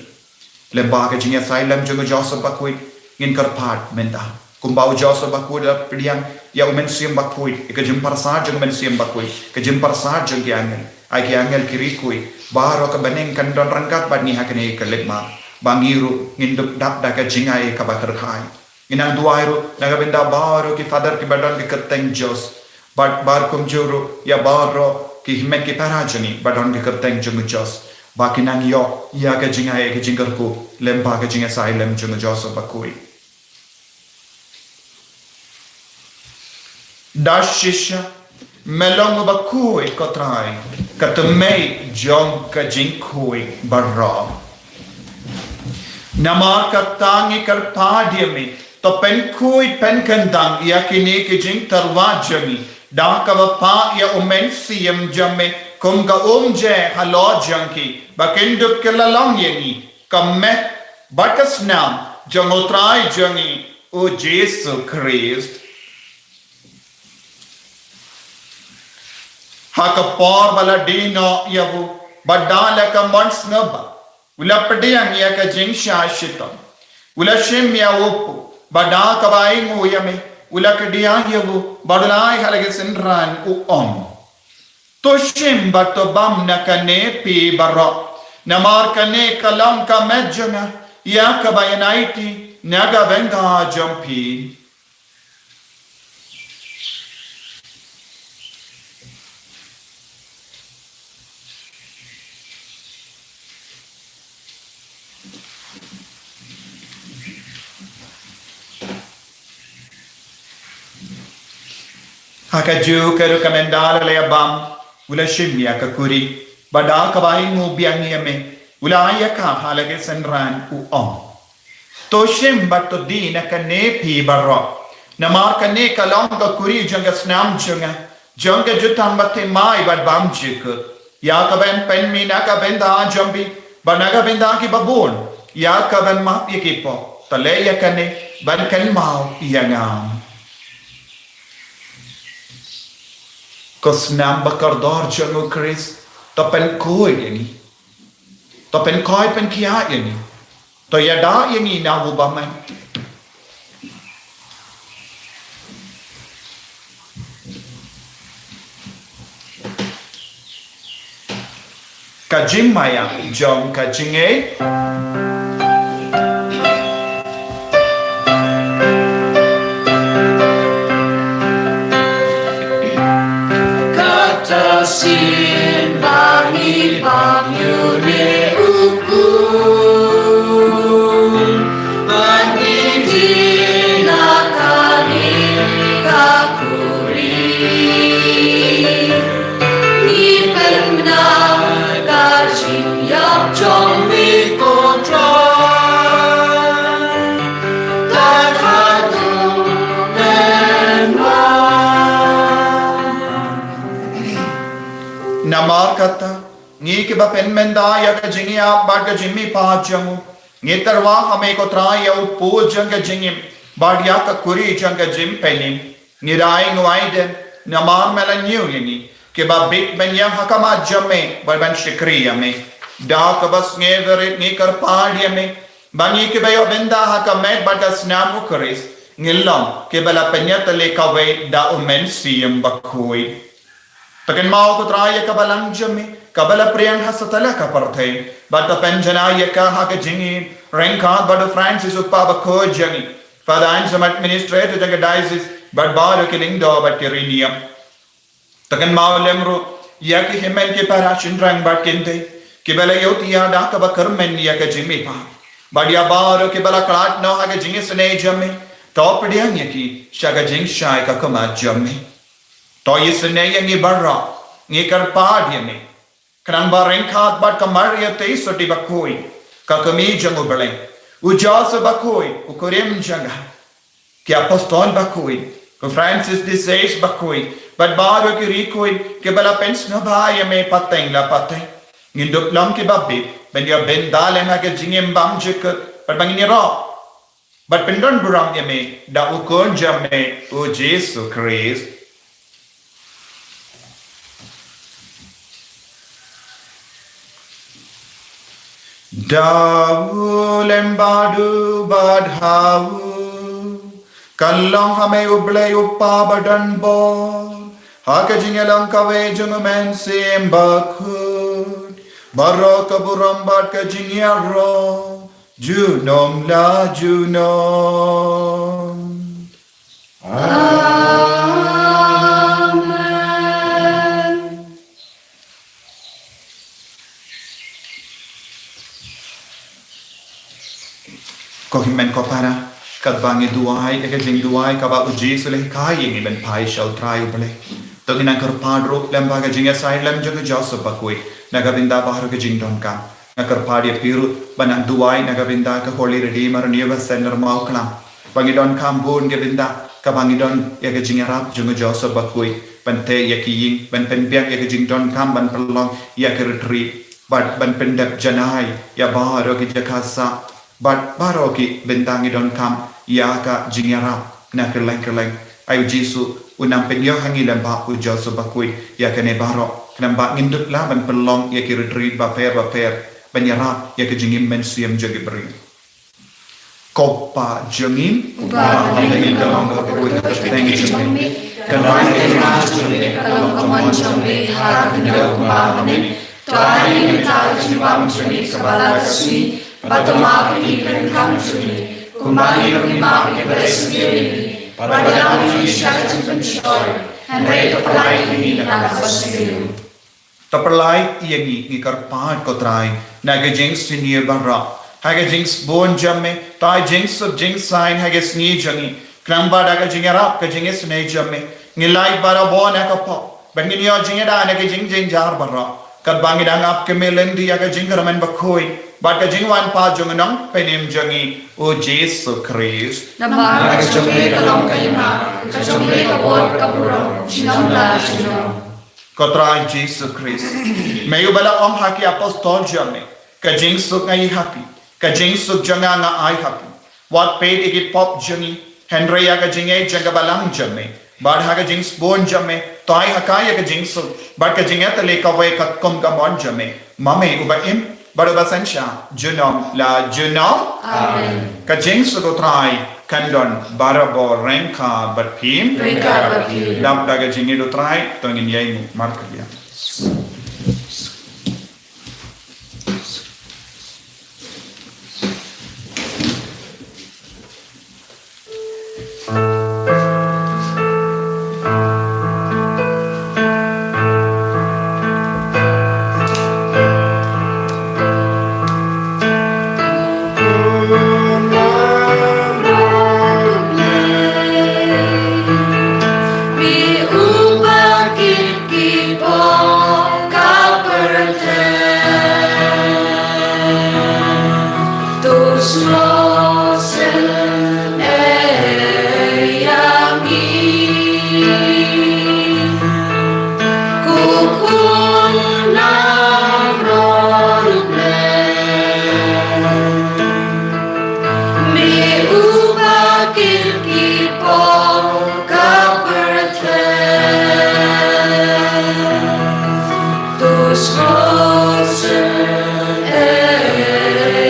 Lyngba ka jingïasailem jong u Joseph Bakhuid, ngin kyrpad mynta, kumba u Joseph Bakhuid u la pdiang ïa U Mynsiem Bakhuid, ïa ka jingpyrsad jong U Mynsiem Bakhuid, ka jingpyrsad jong ki angel. Ai ki angel ki ri khuid, baroh ka bneng kan don ryngkat bad ngi ha kane ka leit mar, ba ngi ruh ngin dup dap da ka jingai kaba kyrhai. Ngi nang duwai ruh na ka bynta baroh ki father kiba don ki kyrteng Jos, bad baroh kumjuh ruh ïa baroh ki hynmen ki para jong ngi ba don ki kyrteng jong u Jos, ba kin nang ïoh ïa ka jingai ka jingkyrkhu lyngba ka jingïasailem jong u Joseph Bakhuid. Da shisha me long uba khuid ko Trai, ka tymmen jong ka jingkhuid baroh. Namar kata ngi kyrpad ïa me, to pynkhuid pynkyndang ïa kine ki jingtyrwa jong ngi da kaba phah ïa U Mynsiem jong me kum ka umjer halor jong ki, ba kin dup kylla long ïa ngi ka met bad ka snam jong u Trai jong ngi u Jisu Khrist. Ha ka por ba la die noh ïa u, bad da la ka mon sngewbha, u la pdiang ïa ka jingshah shitom. U la shim ïa u pu, bad da kaba ainguh ïa me, u la kdiah ïa u, bad u la ai ha la ki synran, u ong: To shim bad to bam na kane phi baroh, namar kane ka long ka met jong nga, ïa kaba yn aiti na ka bynta jong phi. Ha kajuh ka ruh, ka mynta la ïa bam, u la shim ïa ka kuri, bad da kaba ainguh biang ïa me, u la ai ïa ka ha la ki synran, u ong: To shim bad to die na kane phi baroh, namar kane ka long ka kuri jong ka snam jong nga, jong ka jutang bathymmai bad bymjukut, ïa kaban pynmih na ka bynta jong phi, bad na ka bynta kiba bun, ïa kaban map ïa ki pop. To leh ïa kane ban kynmaw ïa nga. Ko snam ba kordor jong u Khrist, to pynkhuid ïa ngi. To pynkhuid pynkhiah ïa ngi. To ïada ïa ngi na u bymman. Ka jingmaïa jong ka jingngeit. Kata sien ba ngi bam ïa une u khun, ba ngi die na kane ka kuri. Ngi pynbna ka jingïap jong me ko Trai. Tat haduh mynwan. Namar kata, ngi kiba pynmynta ïa ka jingïap bad ka jingmihpat jong u, ngi tyrwa ha me ko Trai ïa u pu jong ka jingim, bad ïa ka kuri jong ka jingpynim. Ngi da ainguh aidem, namar me la ñiew ïa ngi kiba bit ban ïeng ha khmat jong me, bad ban shakri ïa me. Da kaba sngewrit ngi kyrpad ïa me, ba ngi kiba ïoh bynta ha ka met bad ka snam u Khrist, ngin long kiba la pynïatylli kawei da u Mynsiem Bakhuid. To kynmaw ko Trai ïa ka balang jong me, kaba la pdiang ha satlak ka pyrthei, bad to pynjanai ïa ka ha ka jingim, ryngkat bad u Francis u Kpa Bakhuid jong ngi, Father Anselm, administrator jong ka diocese, bad baroh ki lyngdoh bad ki riewniam. To kynmaw lem ruh ïa ki hynmen ki para shynrang bad kynthei, kiba la ïohthiah da kaba kyrmen ïa ka jingmihpat, bad ïa baroh kiba la khlad noh ha ka jingisynei jong me, to pdiang ïa ki sha ka jingshai ka khmat jong me. To isynei ïa ngi baroh, ngi kyrpad ïa me. Khnang ba ryngkat bad ka Maria Theisotti Bakhuid, ka kmie jong u Blei, u Joseph Bakhuid, u kurim jong nga, ki apostol bakhuid, u Francis de Sales Bakhuid, bad baroh ki riewkhuid kiba la pynsngewbha ïa me pateng la pateng, ngin dup long kiba bit ban ïoh bynta lem ha ka jingim bymjukut, bad ba ngin ïaroh bad pyndon burom ïa me da u Khun jong me u Jisu Khrist. Da u lem bad u bad ha u, kan long ha me u Blei u Kpa badonbor, ha ka jingïalang kawei jong u Mynsiem Bakhuid, baroh ka burom bad ka jingïaroh junom la junom. Amen. Ko hynmen ko para, katba ngi duwai ïa ka jingduwai kaba u Jisu u la hikai ïa ngi ban phai sha u Trai u Blei, to ngin nang kyrpad ruh lem bad ka jingïasaid lem jong u Joseph Bakhuid na ka bynta baroh ka jingdonkam. Nga kyrpad ïa phi ruh ban nang duwai na ka bynta ka Holy Redeemer Universe Center Mawklam, ba ngi donkam bun ka bynta, kaba ngi don ïa ka jingïarap jong u Joseph Bakhuid ban teh ïa ki ïing, ban pynbiang ïa ka jingdonkam, ban pynlong ïa ka retreat, bad ban pyndep janai ïa baroh ki jaka sah, bad baroh ki bynta ngi donkam ïa ka jingïarap na kylleng kylleng. Ai u Jisu U nang pynïoh ha ngi lem bad u Joseph bakhuid ïa kane baroh, khnang ba ngin dup lah ban pynlong ïa ki retreat bapher bapher ban ïarap ïa ka jingim mynsiem jong ki briew. Ko Pa jong ngi, uba ha bneng, ka long ka kyrteng jong me, ka long ka hima jong me, ka long ka mon jong me ha ka khyndew kumba ha bneng. To ai ïa ngi mynta ka jingbam jong ngi kaba la ka sngi, bad to map ïa ngi ki dohkha jong ngi, kumba ngi ruh ngi map ïa kiba la sngewsih ïa ngi, bad to nang ïoh ïa ngi sha ka jingpynshoi, hynrei to pynlait ïa ngi na kaba sniew. To pynlait ïa ngi, ngi kyrpad ko Trai, na ka jingsniew baroh, ha ka jingsbun jong me, to ai jingsuk jingsaiñ ha ka sngi jong ngi, khnang ba da ka jingïarap ka jingisynei jong me, ngin lait barabor na ka pop, bad ngin ïoh jingïada na ka jingjynjar baroh, katba ngi dang ap kmie lynti ïa ka jingkyrmen bakhuid bad ka jingwan pat jong u Nongpynim jong ngi, u Jisu Khrist. Namar ka jong me ka long ka hima, ka jong me ka bor, ka burom, junom la junom. Ko Trai Jisu Khrist, me uba la ong ha ki apostol jong me, ka jingsuk nga ai ha phi, ka jingsuk jong nga nga ai ha phi. Wat peit ïa ki pop jong ngi, hynrei ïa ka jingïeit jong ka balang jong me, bad ha ka jingsbun jong me, to ai ha ka ïa ka jingsuk bad ka jingïatylli kawei katkum ka mon jong me, ma me uba im bad uba synshar junom la junom. Amen. Ka jingsuk u Trai kan don barabor ryngkat bad phi. Ryngkat bad phi. Dap da ka jingïeit u Trai, to ngin ïainguh markylliang. Mi uba kit ki pop ka pyrthei, to sngewsih ïa ngi. Ko Khun langbrot u Blei, me uba kit ki pop ka pyrthei, to sngewsih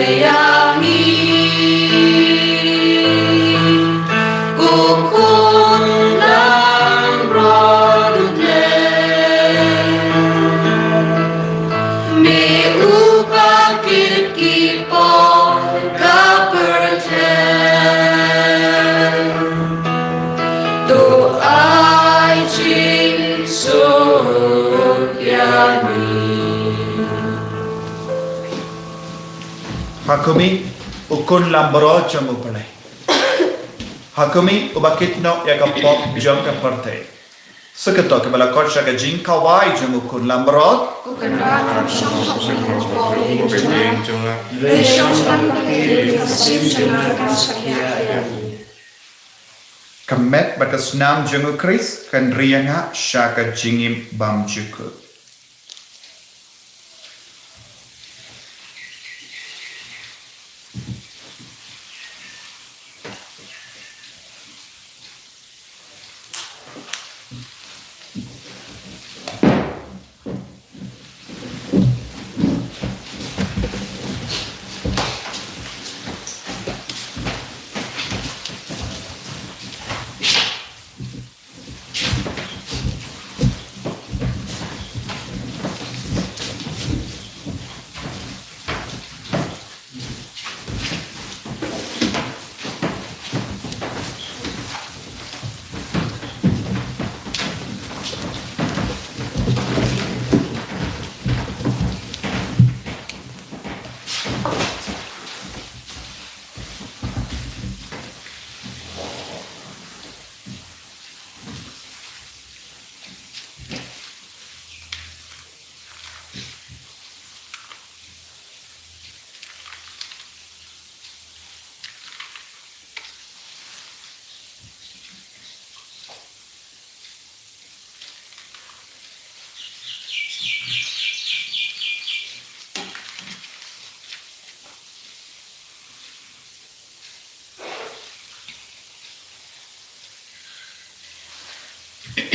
ïa ngi. Ko Khun langbrot u Blei, me uba kit ki pop ka pyrthei, to ai jingsuk ïa ngi. Ha khmih, u Khun langbrot jong u Blei. Ha khmih, uba kit noh ïa ka pop jong ka pyrthei. Sa kata kaba la khot sha ka jingkhawai jong u Khun langbrot. U Kynrad, shong shong shong shong shong shong. Ka met bad ka snam jong u Khrist kan ri ïa nga sha ka jingim bymjukut.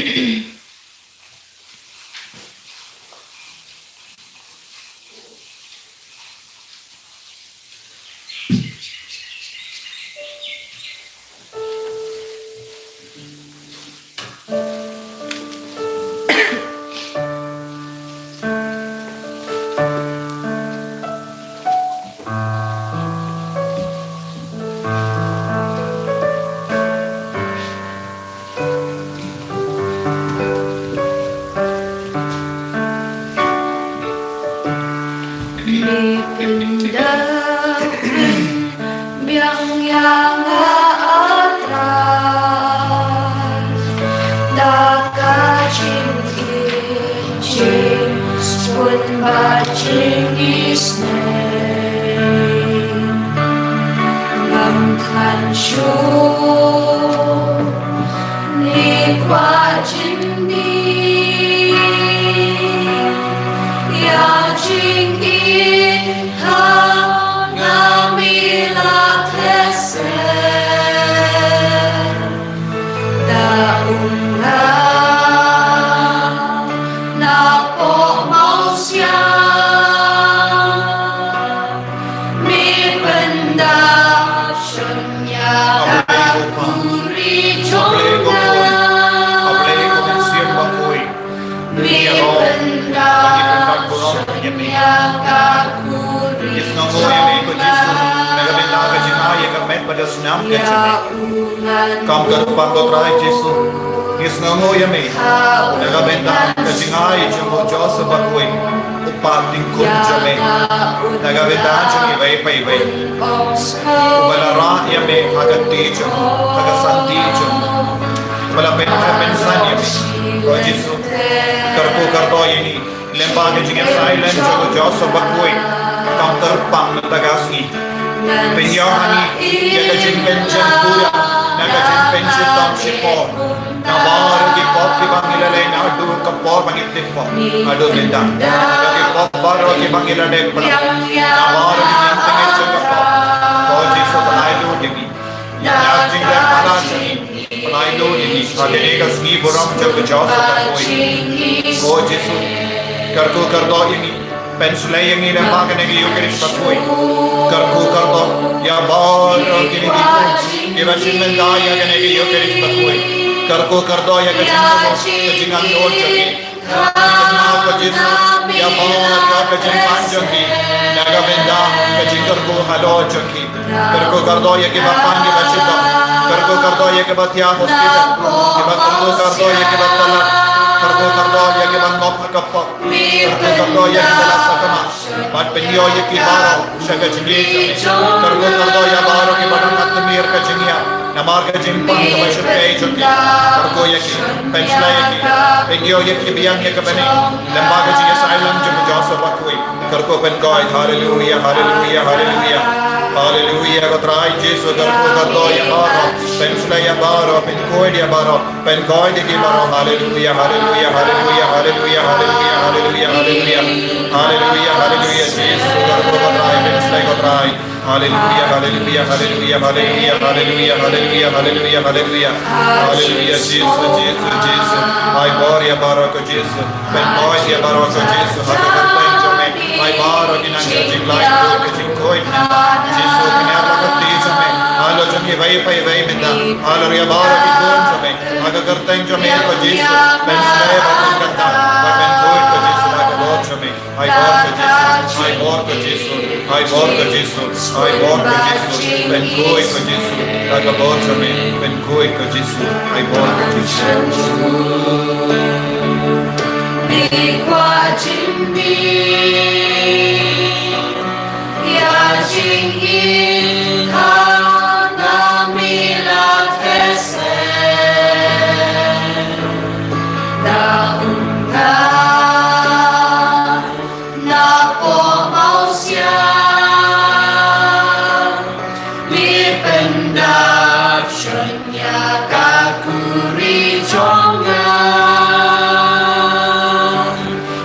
Ni pyndap biang ïa nga, A Trai, da ka jingim jingspun bad jingisynei. Ngam than shuh, ngi kwah jingim, ïa jingim ha nga, mi la theh seh. Da um nga napoh mawsiang, mi pyndap shon ïa ka khuri jong nga. Mi pyndap shon ïa ka khuri jong nga. Ngi sngewnguh ïa me ko Jisu, na ka bynta ka jingai ïa ka met bad ka snam ka jong me. Kam kyrpang ko Trai Jisu, ngi sngewnguh ïa me na ka bynta ka jingai jong u Joseph bakhuid, u paidbah jong me, na ka bynta jong iwei pa iwei uba la rah ïa me ha ka kti jong u, ha ka santi jong u, uba la pyn, pynsan ïa me. Ko Jisu, kyrkhu kyrdoh ïa ngi lyngba ka jingïasaid lang jong u Joseph bakhuid. Kam kyrpang mynta ka sngi, pynïoh ha ngi ïa ka jingpynjempuya, na ka jingpynshitom shipor na baroh ki pop kiba ngi la leh naduh ka por ba ngi tip pop haduh mynta. Ïa ki pop baroh kiba ngi la leh pynlong, na baroh ki jingpynkynjah ka pop, ko Jisu, pynlait lut ïa ngi. Ïa ka jingrep palat jong ngi, pynlait lut ïa ngi ha kane ka sngi burom jong u Joseph bakhuid. Ko Jisu, kyrkhu kyrdoh ïa ngi, pynshlei ïa ngi lyngba kane ka Eukharist bakhuid. Kyrkhu kyrdoh ïa baroh kine ki khun kiba shim bynta ïa kane ka Eukharist bakhuid. Kyrkhu kyrdoh ïa ka jingkyrkhu, ka jingangnud jong ngi. Ko Jisu, ïa baroh ka jingpang jong ki na ka bynta ka jingkyrkhu halor jong ki. Kyrkhu kyrdoh ïa kiba pang kiba shitom. Kyrkhu kyrdoh ïa kiba thiah hospital. Kiba kyrkhu kyrdoh ïa kiba thalat. Kyrkhu kyrdoh ïa kiba ngop ha ka pop. Kyrkhu kyrdoh ïa kiba la sakma. Bad pynïoh ïa ki baroh sha ka jingïeit jong me. Kyrkhu kyrdoh ïa baroh kiba dang ïatmir ka jingïap namar ka jingpang kaba shyrkhei jong ki. Kyrkhu ïa ki, pynshlei ïa ki, pynïoh ïa ki biang ïa ka bneng lyngba ka jingïasaid lang jong u Joseph bakhuid. Kyrkhu, pynkhuid. Haleluya, haleluya, haleluya. Haleluya, ko Trai Jisu, kyrkhu kyrdoh ïa baroh, pynshlei ïa baroh, pynkhuid ïa baroh. Pynkhuid ïa ki baroh. Haleluya, haleluya, haleluya, haleluya, haleluya, haleluya, haleluya. Haleluya, haleluya, Jisu, kyrkhu ko Trai, pynshlei ko Trai. Haleluya, haleluya, haleluya, haleluya, haleluya, haleluya, haleluya, haleluya. Haleluya, Jisu, Jisu, Jisu. Ai bor ïa baroh ko Jisu. Pynkhuid ïa baroh ko Jisu ha ka kyrteng jong me. Ai baroh ki nang ka jinglaitluid, ka jingkhuid mynta. Jisu, kniat la ka kti jong me halor jong kiwei pa iwei mynta. Halor ïa baroh ki khun jong me ha ka kyrteng jong me ko Jisu. Pynshlei bad pynkynta bad pynkhuid ko Jisu ha ka bor jong me. Ai bor ko Jisu, ai bor ko Jisu, ai bor ko Jisu, ai bor ko Jisu. Pynkhuid ko Jisu ha ka bor jong me. Pynkhuid ko Jisu, ai bor ko Jisu. Ngi kwah jingim, ïa jingim ha nga, mi la theh seh. Da um nga napoh mawsiang, mi pyndap shon ïa ka khuri jong nga.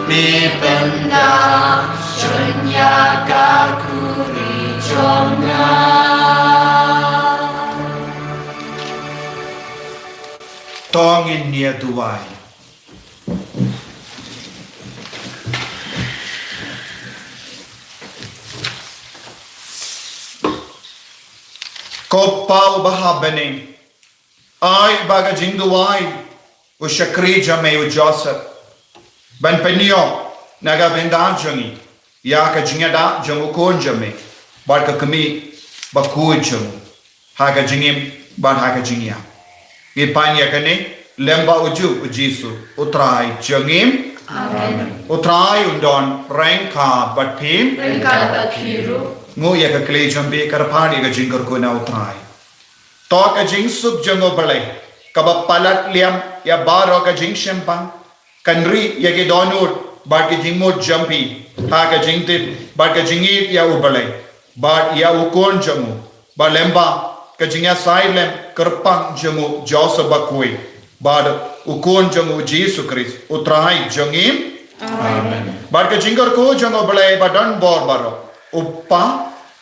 Mi pyndap shon ïa ka khuri jong nga. Ngin ïa duwai. Ko Pa uba ha bneng, ai ba ka jingduwai u shakri jong me u Joseph ban pynïoh na ka bynta jong ngi ïa ka jingïada jong u khun jong me bad ka kmie bakhuid jong u, ha ka jingim bad ha ka jingïap. Ngi pan ïa kane lem bad u juh u Jisu u Trai jong ngi. Amen. U Trai un don ryngkat bad phi. Ryngkat bad phi ruh. Nguh ïa ka kli jong phi, ka rpar ïa ka jingkyrkhu na u Trai. To ka jingsuk jong u Blei kaba palat liam ïa baroh ka jingshemphang kan ri ïa ki dohnud bad ki jingmut jong phi ha ka jingtip bad ka jingïeit ïa u Blei bad ïa u khun jong u, bad lem bad ka jingïasaid lem kyrpang jong u Joseph bakhuid bad u khun jong u Jisu Khrist u Trai jong ngi. Amen. Bad ka jingkyrkhu jong u Blei ba don bor baroh, u Pa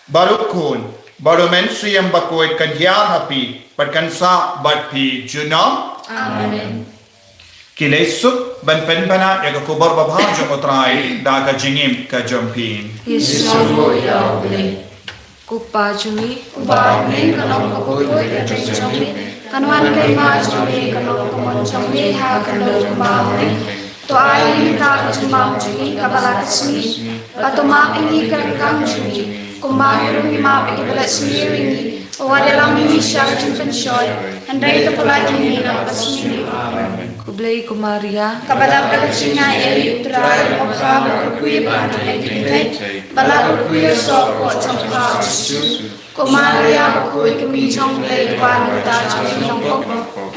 bad u Khun bad u Mynsiem Bakhuid kan hiar ha phi bad kan sah bad phi junom. Amen. Ki leit suk ban pynbna ïa ka khubor babha jong u Trai da ka jingim ka jong phi. Ïa sngewbha ïa u Blei. Ko Pa jong ngi uba ha bneng, kan long ka pyrthei ka jong phi, kan wan ka hima jong phi, kan long ka mon jong phi ha ka dur kumba ha bneng. To ai ïa ngi mynta ka jingbam jong ngi kaba la ka sngi, bad to map ïa ngi ka ryngkang jong ngi kumba ngi ruh ngi map ïa kiba leh sniew ïa ngi. Wat ïalam ïa ngi sha ka jingpynshoi, hynrei to pynlait ïa ngi na ka sngi. Amen. Khublei ko Maria, kaba dap da ka jingaiei, u Trai u don bad phi, bad kyrkhu ïa phi ha ki kynthei, bad la kyrkhu ïa u soh ka jong pha u Jisu. Ko Maria bakhuid, ka kmie jong u Blei, to wad ïa ngi kita ki nongpop,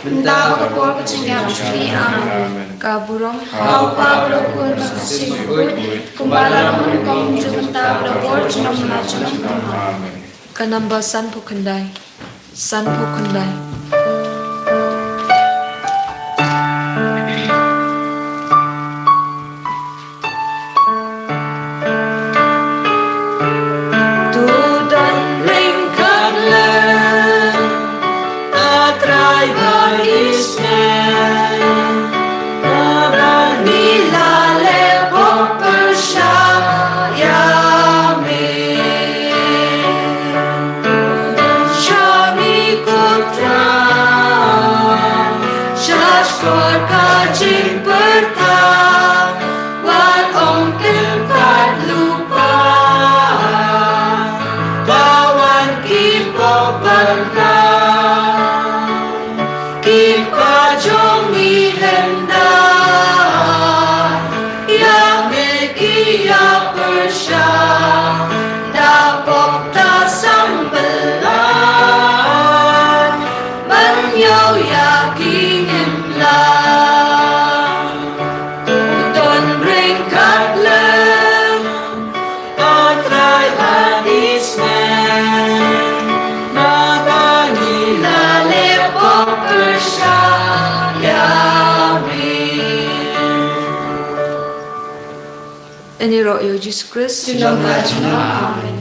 mynta bad ha ka por ka jingïap jong ngi. Amen. Ka burom ha u Pa bad ha u Khun bad ha ka Mynsiem Bakhuid, kumba la long mynnyngkong, mynta bad ha ka por junom la junom. Amen. Ka number sanphew khyndai. Sanphew khyndai. To don ryngkat lem, A Trai ba isnei, naba ngi la leh pop pyrshah ïa me. Sha me ko Trai, sha shkor ka jingpyrta, wat ym kyntat lypa, ba wan ki pop ban kha. Ki kpa jong ngi hynda ïa me ki ïa pyrshah, da pop da sambylla ban ïoh ïa ki ngim lah. To don ryngkat lem, A Trai ba isnei, naba ngi la leh pop pyrshah ïa me. Ïaroh ïa u Jisu Khrist. Junom la junom. Amen.